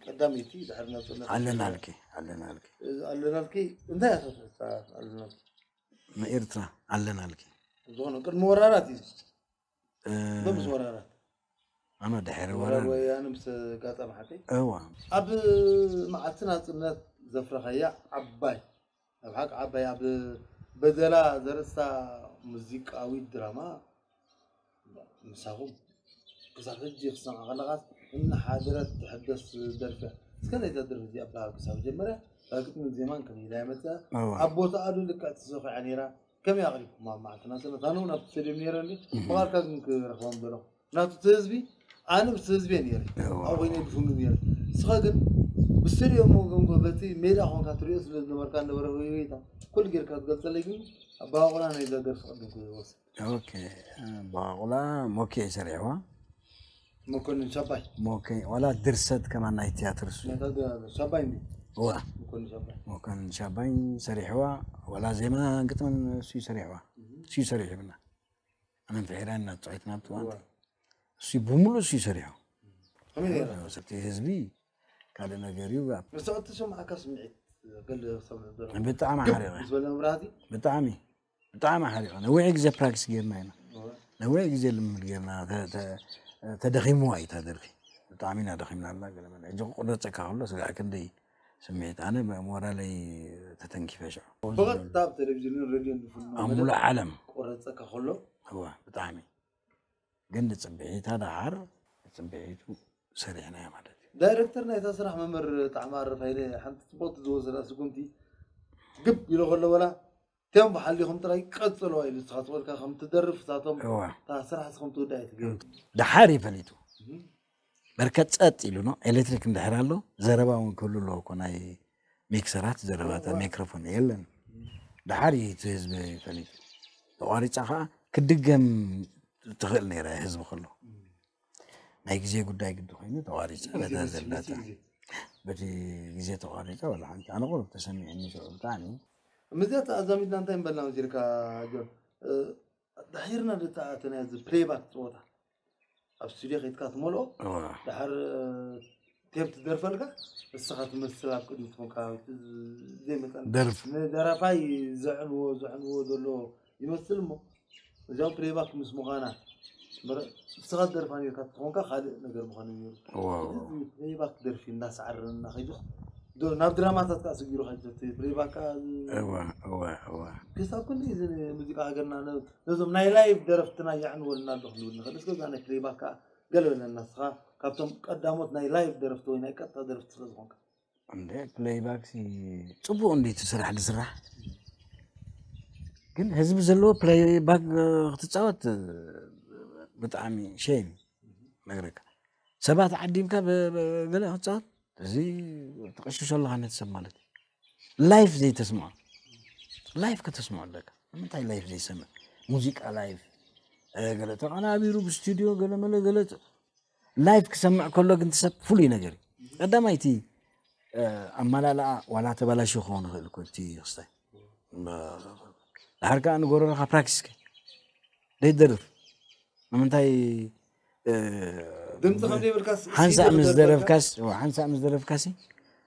ቀዳመይቲ ድሕሪ ናፅነት ኣለናልኪ ኣለናልኪ ኣለናልኪ እንታይ ኣሳሰብታ ኣለናልኪ ንኤርትራ ኣለናልኪ ዝኾነ ቅድሚ ወራራት እዩ እ፣ ዶ ምስ ወራራት ኣነ ድሕሪ ወራር ወራር ወያነ ምስ ጋጣም ሓቀይ እዋ ኣብ መዓልቲ ናፅነት ዘፍረኸያ ዓባይ ኣብ ሓቂ ዓባይ ኣብ በደላ ዘርእስታ ሙዚቃዊት ድራማ ምሳኹም ክሳብ ሕጂ ክሰምዓ ከለኻስ እናሓደረት ትሕደስ ደርፊ እያ። እስከ ነዛ ደርፊ እዚኣ ብሃ ክሳብ ጀመርያ እታ ግጥምን ዜማን ከመይ ኢላ እያ መፅኣ? እዋ ኣብ ቦታኣ ዶ ልክዕ ተሰኺዓ ነይራ? ከመይ ኣቕሪብኩማ ኣብ መዓልቲ ናፅነት? ኣነ እውን ኣብቲ ስቴድዮም ነይረ እንዲ ብቓልካ ግን ክረኽቦም ዘለኹ ናቱ እቲ ህዝቢ ኣነ ምስቲ ህዝቢ እየ ነይረ እዋ ኣብ ኮይነ ድፍኑ ነይረ። ንስኻ ግን ብስቴድዮም ወገንኮ በቲ ሜዳ ኮንካ ትሪኦ ስለ ዝነበርካ ነበረ ህይወታ ኩሉ ጌርካ ትገልፀለይ ግን ኣባባቑላ ናይዛ ደርፊ ቅድም ክወስድ ኦኬ በባቑላ ሞኬ ሰሪሕዋ መኮንን ሻባይ ሞኬ ዋላ ድርሰት ከማን ናይ ትያትር እሱ ነታ ደ- ሻባይ እንዲ እዋ መኮንን ሻባይ ሞኮንን ሻባይ ሰሪሕዋ ዋላ ዜማ ግጥምን እሱ ሰሪሕዋ እሱ ሰሪሑ ብና ኣነ ፍሒራ እናተጫወትና ብትዋን እዋ። እሱ ብምሉእ እሱ ሰሪሑ ከመይ ነይራ? ሰብቲ ህዝቢ ካልእ ነገር እዩ ንስኻ እተሰማዕካ ስምዒት ገለ ሰምዕ ዘሎ ብጣዕሚ ግብ ሓሪቐ ምስ በለ መብራህቲ ብጣዕሚ ብጣዕሚ ሓሪቐ ነዊሕ ግዜ ፕራክቲስ ጌርና ኢና ነዊሕ ግዜ ልምድ ጌርና ተ- ተ- ተደኺምዋ እዩ እታ ደርፊ ብጣዕሚ ኢና ደኺምና ኣላ ገለ መለ ሕጂ ክቁረፀካ ከሎ ስጋዕ ክንደይ ስምዒት ኣነ ሞራለይ ተተንኪፈ ሽዑ ብቐጥታ ኣብ ቴሌቪዥንን ሬድዮን ዝፍኖ ኣብ ሙሉእ ዓለም ቆረፀካ ከሎ እዋ ብጣዕሚ ግን ንፅብሒታ ደሓር ንፅብሒቱ ሰሪሕናዮ ማለት እዩ ዳይረክተር ናይታ ስራሕ መምህር ጣዕማ ኣረፋይለ ሓንቲ ፅቡቕቲ ዝወሰዳ ስጉምቲ ግብ ኢሎ ከሎ በላ ቴምቦ ሓሊኹም ጥራይ ቀፅልዋ ኢሉ ንስኻ ዝበልካ ከም ትደርፍ እሳቶም እዋ እታ ስራሕ እስኹም ትውዳእ ኣይትገብር ደሓር እዩ ፈሊጡ በርከት ጸጥ ኢሉ ነው። ኤሌክትሪክ እንድሕር ኣሎ፣ ዘረባ እውን ክህሉ ኣለዎ እኮ፣ ናይ ሚክሰራት ዘረባታ፣ ሚክሮፎን የለን። ደሓር እዩ እቲ ህዝቢ ፈሊጡ። ተቋሪጻ ከዓ ክድገም ትኽእል ነይራ ህዝቢ ከሎ። ናይ ግዜ ጉዳይ ግዲ ኮይኑ ተቋሪጻ፣ በታ ዘላታ። በቲ ግዜ ተቋሪጻ፣ ወላ ሓንቲ። ኣነ ቁሩብ ተሰሚዕኒ ሽዑ ብጣዕሚ። ምስዚኣ ተኣዛሚድና እንታይ ምበልና መሲልካ ጆን? እ፣ ድሒርና ደተኣተናዮ እዚ ፕሌይባክ ፀወታ ኣብ ስቱዲዮ ከይድካ ትመልኦ፣ እዋ። ድሓር ቴፕ ትደርፈልካ፣ ንስኻ ትመስል ኣብ ቅድሚ ትኾንካ፣ እቲ ዘይመጠን ደርፍ። ንደራፋይ ዘዕንዎ ዘዕንዎ ዘሎ ይመስል እሞ፣ እዚኦም ፕሌይባክ ምስ ምዃና፣ ምረ-፣ ንስኻ ትደርፋ ነርካ ትኾንካ ካልእ ነገር ምዃኑ ነይሩ። እዋ። እዚ ፕሌይባክ ደርፊ እናሰዓረና ከይዱ፣ ዶ-፣ ናብ ድራማታት ከዓ ስጊሩ ከይዱ፣ እቲ ፕሌይባክ ከዓ እዋ፣ እዋ፣ እዋ። ክሳብ ክንዲ እዚ ሙዚቃ ሃገርና ነ-፣ ነዞም ናይ ላይቭ ደረፍትና የዕንወልና ኣሎ ክንብል ንኽእል። እስከ እዛ ናይ ፕሌይባክ ከዓ ገለ በለና ንስኻ፣ ካብቶም ቀዳሞት ናይ ላይቭ ደረፍቲ ወይ ናይ ቀጥታ ደረፍቲ ስለ ዝኾንካ። እንደ ፕሌይባክ ሲ ጽቡቕ እንዲ እቲ ስራሕ ዝስራሕ፣ ግን ህዝቢ ዘለዎ ፕሌይባክ ክትጻወት ብጣዕሚ ሼም ነግረካ። ሰባት ዓዲምካ ብ-፣ ብ-፣ ገለ ክትጻወት፣ እዚ ተቐሽሾ ኣለኻ ነቲ ሰብ ማለት እዩ። ላይፍ ዘይተስምዖ፣ ላይፍ ከተስምዖ ኣለካ። ንምንታይ ላይፍ ዘይሰምዕ? ሙዚቃ ላይፍ፣ እ፣ ገለ ተቐናቢሩ ብስቱዲዮ ገለ መለ ገለ ተ-፣ ላይፍ ክሰምዕ ከሎ ግን እቲ ሰብ ፍሉይ ነገር እዩ። ቀዳማይ እቲ፣ እ፣ ኣመላልኣ ዋላ ተበላሽዩ ክኸውን ይኽእል እኮ እቲ ክስታይ። ብ-፣ ድሓር ከኣ ንጎረሮኻ ፕራክቲስ ከ ደይትደርፍ። ንምንታይ፣ እ፣ ድምፂ ከም ዘይብልካስ ሓንሳእ ሲዲ ምስ ክደርፈልካ? ደረፍካስ፣ እዋ፣ ሓንሳእ ምስ ደረፍካሲ፣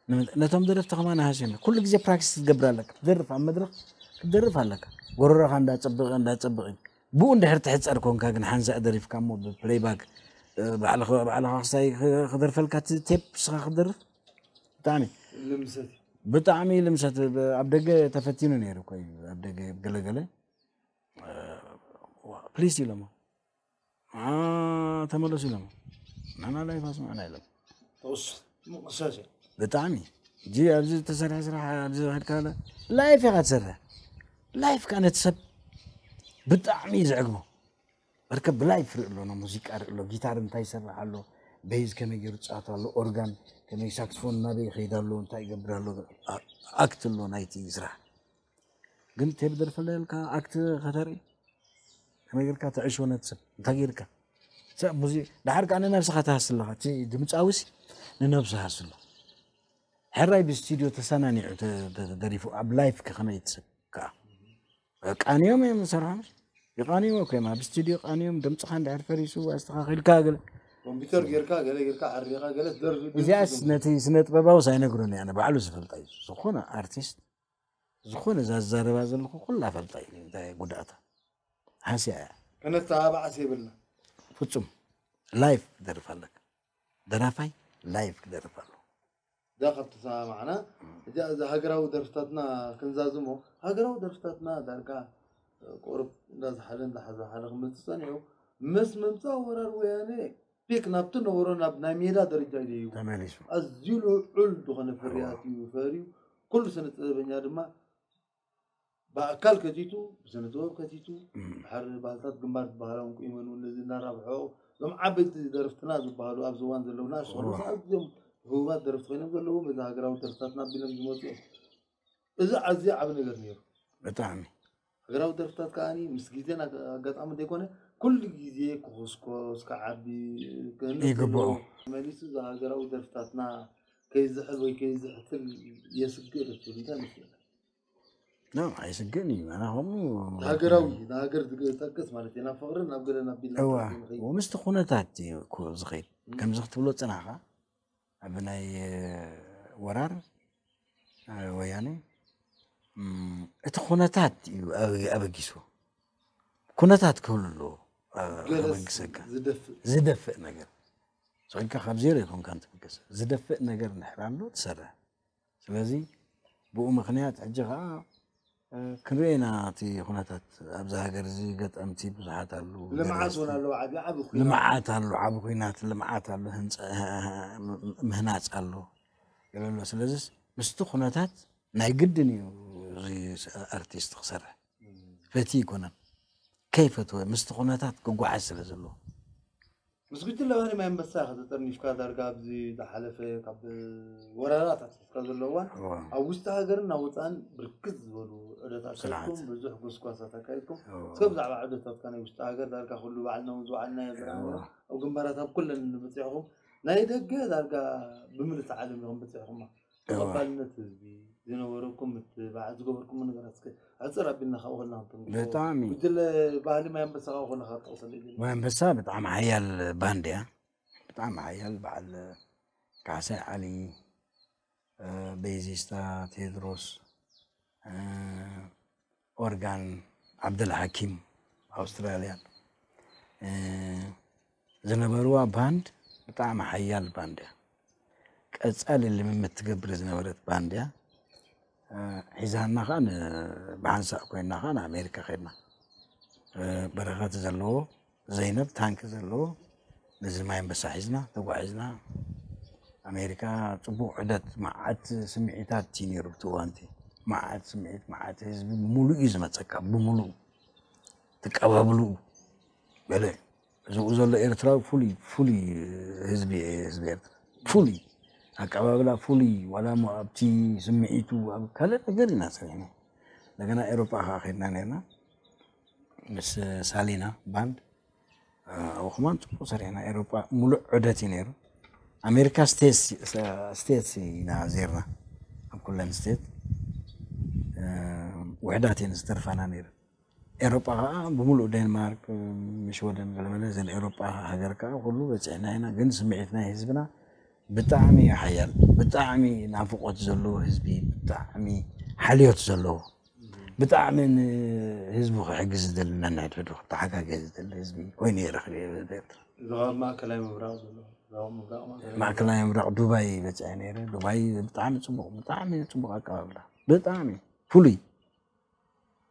ንምንታይ ነቶም ደረፍቲ ከማን ሃስዮም። ኩሉ ግዜ ፕራክቲስ ክትገብር ኣለካ። ክትደርፍ ኣብ መድረኽ ክትደርፍ ኣለካ። ጎረሮኻ እንዳጸበቐ፣ እንዳጸበቐ። ብኡ እንድሕር ትሕጸር ኮንካ ግን ሓንሳእ ደሪፍካ እሞ ብፕሌይባክ፣ እ፣ ባዕልኻ፣ ባዕልኻ ክሳይ ክ-፣ ክደርፈልካ እቲ ቴፕ ንስኻ ክትደርፍ ብጣዕሚ፣ ልምሰት። ብጣዕሚ ልምሰት። ብ-፣ ኣብ ደገ ተፈቲኑ ነይሩ እኮ እዩ። ኣብ ደገ ገለገለ፣ እ፣ ፕሊስ ኢሎሞ። አ፣ ተመለሱ ኢሎሞ። ንሕና ላይፍ ኣስምዑና ኢሎም። ተወስ-፣ ምቕሳስ እዩ። ብጣዕሚ። እጂ ኣብዚ ዝተሰርሐ ስራሕ ኣብዚ ከድካ ለ-፣ ላይፍ ኢኻ ትሰርሕ። ላይፍ ከኣ ነቲ ሰብ ብጣዕሚ እዩ ዘዕግቦ። በርከ ብላይፍ ርኢ ኣሎ፣ ና ሙዚቃ ርኢ ኣሎ፣ ጊታር እንታይ ይሰርሕ ኣሎ፣ ቤዝ ከመይ ገይሩ ይጻወት ኣሎ፣ ኦርጋን ከመይ፣ ሳክስፎን ናበይ ይኸይድ ኣሎ፣ እንታይ ይገብር ኣሎ፣ ኣ-፣ ኣክት ኣሎ ናይቲ ስራሕ። ግን ቴፕ ደርፈለ ኢልካ ኣክት ከተርኢ ከመይ ጌርካ ተዕሽዎ ነቲ ሰብ? እንታይ ጌርካ? ሰብ ሙዚ-፣ ድሓር ከኣ ንነብስኻ ትሃሲ ኣለኻ። እቲ ድምጻዊሲ ንነብሱ ሃሲ ኣሎ። ሕራይ ብስቱዲዮ ተሰናኒዑ ተ-፣ ተ-፣ ተደሪፉ ኣብ ላይፍ ከ ከመይ እቲ ሰብ ከኣ? ቃንዮም እዮም ዝሰርሑ፣ ይቃንይዎ እኮ እዮም። ኣብ ስቱዲዮ ቃንዮም ድምጽኻ እንድሕር ፈሪሱ ኣስተኻኺልካ ገለ። ኮምፒውተር ጌርካ ገለ ጌርካ ዓሪኻ ገለ ትደርፍ። እዚኣስ ነቲ ስነ ጥበባውስ ኣይነግሮን እየ፣ ኣነ ባዕሉ ዝፈልጣ እዩ። ዝኾነ ኣርቲስት፣ ዝኾነ እዛ ዝዛረባ ዘለኹ ኩላ ፈልጣ እዩ። እንታይ ጉድኣታ? ሃስያ እያ። ከነተባባዓስ የብልና። ፍጹም ላይፍ ክደርፍ ኣለካ። ደራፋይ ላይፍ ክደርፍ ኣለዎ። እዛ ካብ ተሰማማዕና፣ እዛ፣ እዛ ሃገራዊ ደርፍታትና ክንዛዝሞ፣ ሃገራዊ ደርፍታትና ዳርጋ ቁሩብ እንዳዝሓለ፣ እንዳዝሓለ ክመጽእ ጸኒሑ፣ ምስ ምምጻእ ወራር ወያነ ፒክ ናብቲ ነበሮ ናብ ናይ ሜዳ ደረጃ እዩ ደይቡ። ተመሊሱ። ኣዝዩ ልዑል ዝኾነ ፍርያት እዩ ፈርዩ። ኩሉ ስነ ጥበበኛ ድማ ብኣካል ከቲቱ፣ ብስነ ጥበብ ከቲቱ፣ እም። ድሓር ባህልታት ግንባር ዝበሃሎም ቁይመን እውን ነዚ እናራብሖ፣ እዞም ዓበይቲ ደረፍትና ዝበሃሉ ኣብዚ እዋን ዘለዉ ንኣሽቱ እዋ። ኣዝዮም ህቡባት ደረፍቲ ኮይኖም ዘለዉ፣ በዚ ሃገራዊ ደርፍታትና ኣቢሎም ዝመፁ እዮም። እዚ ኣዝዩ ዓቢ ነገር ነይሩ። ብጣዕሚ። ሃገራዊ ደርፍታት ከኣ ምስ ግዜን ኣጋ-፣ ኣጋጣሚ ዘይኮነ፣ ኩሉ ግዜ ክኹስኮስ፣ ክዓቢ፣ ክህነፅ ይግብኦ። ዘለዎ፣ መሊሱ እዚ ሃገራዊ ደርፍታትና ከይዝሕል ወይ ከይዝሕትል የስግእ ዶ ትብል? እንታይ መስለካ? ኖ፣ ኣይስግእን እዩ። ኣና ከምኡ ሃገራዊ፣ ንሃገር ዝጠቅስ ማለት እዩ። ናብ ፍቕርን ናብ ገለ ናብ ቢልና እዋ፣ ንኸይድ። ምስቲ ኩነታት እዩ እኮ ዝኸይድ። ከምዚ ክትብሎ ጽናኻ፣ ኣብ ናይ፣ እ፣ ወራር፣ እ፣ ወያነ፣ እም፣ እቲ ኩነታት እዩ ኣብ-፣ ኣበጊስዎ። ኩነታት ክህሉ ኣለዎ፣ እ፣ ገለስ ከበግሰካ። ዝደፍእ። ዝደፍእ ነገር። ስቕ ኢልካ ካብ ዜሮ ኣይኮንካን ትብገስ። ዝደፍእ ነገር እንድሕር ኣሎ ትሰርሕ። ስለዚ ብኡ ምኽንያት ሕጂ ኸኣ፣ እ፣ ክንሪኦ ኢና እቲ ኩነታት ኣብዚ ሃገር እዚ ገጠምቲ ብዙሓት ኣለዉ። ልምዓት ገረስቲ። እውን ኣለዎ፣ ዓቢ፣ ዓቢ ኩናት። ልምዓት ኣሎ፣ ዓቢ ኩናት ልምዓት ኣሎ፣ ህንጸ-፣ ምህናጽ ኣሎ፣ ገለ ኣሎ። ስለዚስ ምስቲ ኩነታት ናይ ግድን እዩ እዚ ኣርቲስት ክሰርሕ። ፈትዩ ኣይኮነን። ከይፈትወ ምስቲ ኩነታት ክጓዓዝ ስለ ዘለዎ። ምስ ጉጅለ ባህሊ ማይ ኣንበሳ ኢኻ ተጠርኒፍካ። ዳርጋ ኣብዚ ዝሓለፈ ካብ ወራራት ኣትሒዝካ ዘሎ እዋን ኣብ ውሽጢ ሃገርን ኣብ ወፃእን ብርክት ዝበሉ ዕደታት ስርዓት። ሒዝኩም ብዙሕ ጎስጓሳት ኣካይድኩም። እስከ ብዛዕባ ዕደታትካ ናይ ውሽጢ ሃገር ዳርጋ ኩሉ ባዕልና እውን ዝወዓልናዮ ዝረኣናዮ ኣብ ግንባራት ኣብ ኩለን በፂሕኩም፣ ናይ ደገ ዳርጋ ብምልእቲ ዓለም ኢኹም በፂሕኩማ። ተቐባልነት ህዝቢ ዝነበረኩም ምትብባዕ ዝገበርኩም ነገራት እስከ ሕፅር ኣቢልና ካብኡ ከለና ክንተንክፎ። ብጣዕሚ። ጉጅለ ባህሊ ማይ ኣንበሳ ካብኡ ከለና ክትጠቕሰሉ ይደሊ። ማይ ኣንበሳ ብጣዕሚ ሓያል ባንድ እያ። ብጣዕሚ ሓያል በዓል ካሕሳይ ዓሊ፣ እ፣ ቤዚስታ ቴድሮስ፣ እ፣ ኦርጋን ዓብደል ሓኪም ኣውስትራልያ፣ እ፣ ዝነበርዋ ባንድ ብጣዕሚ ሓያል ባንድ እያ። ቀጻሊ ልምምድ ትገብር ዝነበረት ባንድ እያ። እ፣ ሒዛና ከዓ ን-፣ ብሓንሳእ ኮይና ከዓ ንኣሜሪካ ከድና። እ፣ በረኸት ዘለዎ ዘይነብ ታንክ ዘለዎ ነዚ ማይ ኣንበሳ ሒዝና ተጓዒዝና። ኣሜሪካ ጽቡቕ ዕደት፣ መዓት ስምዒታት እዩ ነይሩ ብቲ እዋንቲ። መዓት ስምዒት፣ መዓት ህዝቢ ብምሉእ እዩ ዝመጸካ፣ ብምሉእ ተቀባብልኡ። ገለ ዝብኡ ዘሎ ኤርትራዊ ፍሉይ፣ ፍሉይ ህዝቢ፣ ህዝቢ ኤርትራ ፍሉይ ኣቀባብላ፣ ፍሉይ ዋላ እሞ ኣብቲ ስምዒቱ ኣብ ካልእ ነገር ኢና ሰሪሕና። እንደገና ኤሮጳ ከዓ ከድና ነርና ምስ ሳሊና ባንድ። ኣብኡ ከማን ጽቡቕ ሰሪሕና። ኤሮጳ ሙሉእ ዑደት እዩ ነይሩ። ኣሜሪካ ስቴትስ፣ ስቴትስ ኢና ዜርና። ኣብ ኩለን ስቴት፣ እ፣ ውሕዳት እየን ዝተርፋና ነይሩ። ኤሮጳ ከዓ ብምሉእ ዴንማርክ፣ ም፣ ሽወደን ገለመለ፣ እዘን ኤሮጳ ሃገር ከዓ ኩሉ በጺሕና ኢና። ግን ስምዒት ናይ ህዝብና ብጣዕሚ እዩ ሓያል። ብጣዕሚ ናፍቖት ዘለዎ ህዝቢ፣ ብጣዕሚ ሓልዮት ዘለዎ፣ ብጣዕሚ ንህዝቡ ክሕግዝ ዝደሊ፣ ነንሕድሕዱ ክተሓጋገዝ ዝደሊ ህዝቢ ኮይኑ እየ ረኺበ ኤርትራ። እዚ ካብ ማእከላይ ምብራቕ ዘሎ፣ ዞባ ምብራቕ ማእከላይ ማእከላይ ምብራቕ ዱባይ በጺሐ ነይረ። ዱባይ ብጣዕሚ ጽቡቕ፣ ብጣዕሚ ጽቡቕ ኣቀባብላ፣ ብጣዕሚ ፍሉይ።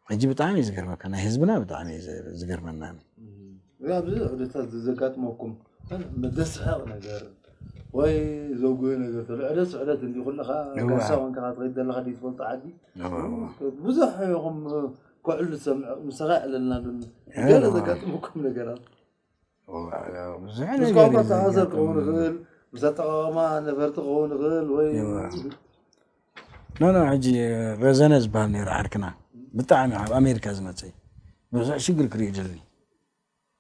ሕጂ ብጣዕሚ እዩ ዝገርመካ፣ ናይ ህዝብና ብጣዕሚ እዩ ዝ-፣ ዝገርመና። እም፣ እዚ ኣብዚ ዑደታት ዘጋጥመኩም መደስሕቕ ነገር ወይ ዘጉህ ነገር ተሎ ዕደት ስዕደት እንዲ ኩልኻ እዋ። ጋሳ ኮንካ ትኸይድ ዘለኻ ድዩ ትፈልጦ ዓዲ? እዋ፣ እዋ። ብዙሕ ኢኹም ኮዕል ንሰምዕ ምሳኻ ይዕለልና ዱኒ እዋ። ገለ ዘጋጥመኩም ነገራት እዋ፣ ብዙሕ ምስ ነገር ቋንቋ እዩ ኣተሓሳሰር ዘጋጥም። ክኸውን ይኽእል፣ ምስ ኣጠቓቕማ ነበርቲ ክኸውን ይኽእል ወይ እዋ። ኖ ኖ፣ ሕጂ ረዘነ ዝበሃል ነይሩ ዓርክና፣ ብጣዕሚ ኣብ ኣሜሪካ ዝመጸ እዩ። ብዙሕ ሽግር ክርኢ ደለኒ።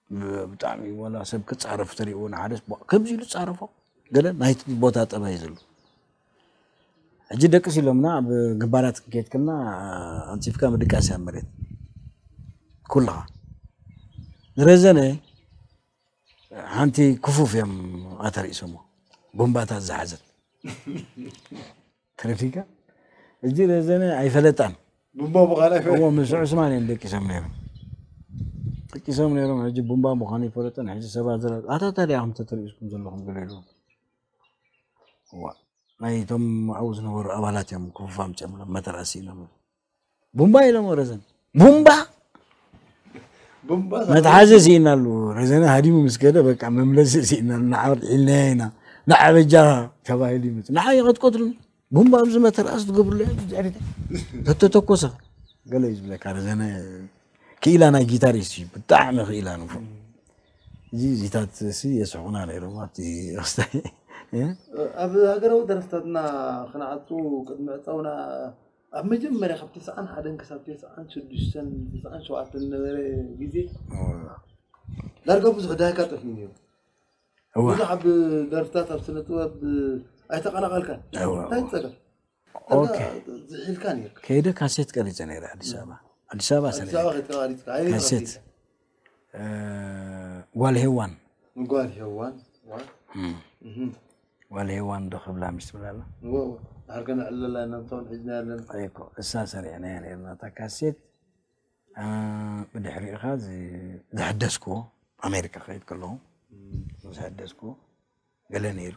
ብ-፣ ብጣዕሚ ዋላ ሰብ ክጻረፍ ተሪእዎ ንሓደስ ቦ-፣ ከምዚ ኢሉ ጻረፎ። ገለ ናይቲ ቦታ ጠባይ ዘሎ። ሕጂ ደቅስ ኢሎምና ኣብ ግንባራት ክንከይድ ከለና ኣንጺፍካ ምድቃስ እያ መሬት። ኩልኻ። ንረዘነ ሓንቲ ክፉፍ እዮም ኣተሪእሶሞ። ቦምባታት ዝሓዘት። ተረዲእካ? ሕጂ ረዘነ ኣይፈለጣን። ብሞ ብኻልኣይ ፈ- እሞ ምስ ዑስማን እዮም ደቂሶም ነይሮም። ደቂሶም ነይሮም። ሕጂ ቡምባ ምዃኑ ይፈለጠን። ሕጂ ሰባት ዝረ-፣ ኣታ ታዲያ ኢኹም ተተሪእስኩም ዘለኹም ገለ ኢሉ። እዋ። ናይቶም ኣብኡ ዝነበሩ ኣባላት እዮም ክፉፍ ኣምፅኦምሎም፣ መተርኣሲ ኢሎም። ቡምባ ኢሎም ረዘን። ቡምባ? ቡምባ መትሓዚ ስኢናሉ። ረዘነ ሃዲሙ ምስ ከደ በቃ መምለሲ ስኢናሉ። ንዓ ኢልናዮ ኢና። ንዓ በጃኻ ተባሂሉ ይመጽእ። ንዓ ይቐጥቀጥሉ። ቡምባ ኣብዚ መተርኣስ ትገብርሉ እያ፣ ድሕሪት ተተተኮሰ። ገለ እዩ ዝብለካ። ረዘነ ክኢላ ናይ ጊታሪስት እዩ። ብጣዕሚ ክኢላ ንፉዕ። እዚ እዚታት ሲ የስሕቑና ነይሮም ኣብቲ ክስታይ። እ? ኣብ ሃገራዊ ደረፍታትና ክንዓጹ ቅድሚ ዕጻውና ኣብ መጀመርያ ካብ ተስዓን ሓደን ክሳብ ተስዓን ሽዱሽተን፣ ተስዓን ሸውዓተን ነበረ ግዜ ዳርጋ ብዙሕ ዳይካ ጠፊኡ ነይሩ። እዋ። ብዙሕ ኣብ ደርፍታት ኣብ ስነ ጥበብ ኣይተቐላቐልካን። እዋ፣ እንታይ እዋ። ጸገም? ኦኬ። ዝሒልካ ነይርካ። ከይደ ካሴት ቀሪጸ ነይረ ኣዲስ ኣበባ። ኣዲስ ኣበባ ኣዲስ ሰሪሐ። ኣበባ ከይትካ ቀሪጽካ። ኣየናይ ካሴት። ረኺብካ? እ፣ ጓል ሄዋን። ጓል ሄዋን። ዋ። እም። እህም። ጓል ሄዋን ዶ ክብላ ምሽ ትብላላ? እዎ፣ እዎ። ድሓር ከነዕልለላ ኢና፣ ንሳውን ሒዝና ያለን። እኮ፣ እሳ ሰሪዕናያ ነይርና እታ ካሴት። እ፣ ብድሕሪኡ ኸዓ ዝ-፣ ዘሐደስክዎ፣ ኣሜሪካ ከይድ ከለኹ ዘሐደስክዎ ገለ ነይሩ።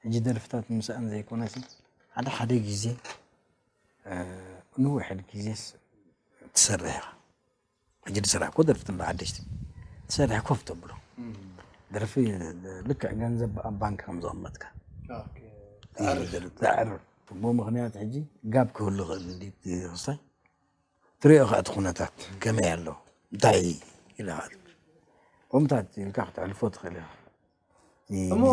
ሕጂ ደርፍታት ምስኣን ዘይኮነሲ፣ ሓደ ሓደ ግዜ፣ እ፣ ንውሕድ ግዜስ ትሰርሕ ኢኻ። ሕጂ ዝሰራሕክዎ ደርፍቲ እንዳ ሓደሽቲ ትሰርሕ ኮፍ ተብሎ። ደርፊ ልክዕ ገንዘብ ኣብ ባንክ ከም ዘቐመጥካ። ኦኬ። ትዓርፍ። ትዓርፍ። ብኡ ምኽንያት ሕጂ ጋብ ክህሉ ይኽእል እንዲ ክስታይ። ትሪኦ ከኣ እቲ ኩነታት ከመይ ኣሎ? እንታይ ኢልካ? ከምታት ኢልካ ክትሕልፎ ትኽእል ኢኻ። እሞ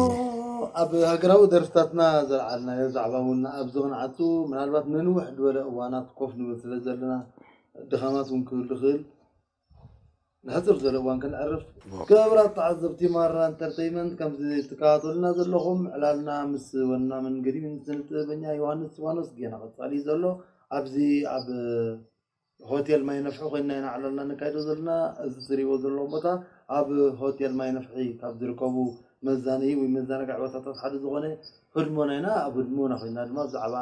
ኣብ ሃገራዊ ደርፍታትና ዘልዓልናዮ ዛዕባ እውን ኣብዚ ክንዓቱ ምናልባት ነንውሕ ዝበለ እዋናት ኮፍ ንብል ስለ ዘለና ድኻማት እውን ክህሉ ይኽእል። ንሕፅር ዝበለ እዋን ክንዕርፍ። ክቡራት ተዓዘብቲ ማራ ኢንተርተይመንት፣ ከምዚ ትከታተሉና ዘለኹም ዕላልና ምስ ወናምን ገዲምን ስነ ጥበበኛ ዮሃንስ እስጢፋኖስ ገና ቀፃሊ እዩ ዘሎ። ኣብዚ ኣብ ሆቴል ማይ ነፍሒ ኮይና ኢና ዕላልና ነካይዶ ዘለና። እዚ ትሪእዎ ዘለኹም ቦታ ኣብ ሆቴል ማይ ነፍሒ ካብ ዝርከቡ መዛነዪ ወይ መዘናግዒ ቦታታት ሓደ ዝኾነ ህድሞና ኢና። ኣብ ህድሞና ኮይና ድማ ብዛዕባ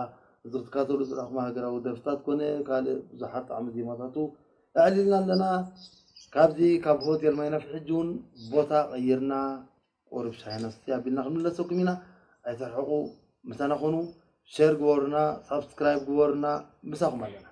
እዚ ክትከታተሉ ዝረኣኹም ሃገራዊ ደርፍታት ኮነ ካልእ ብዙሓት ጣዕሚ ዜማታቱ ኣዕሊልና ኣለና። ካብዚ ካብ ሆቴል ማይ ነፍሒ ሕጂ እውን ቦታ ቀይርና ቁሩብ ሻሂ ነስቲ ኣቢልና ክንምለሰኩም ኢና። ኣይተርሕቑ፣ ምሳና ኮኑ። ሸር ግበሩና፣ ሳብስክራይብ ግበሩና። ምሳኹም ኣለና።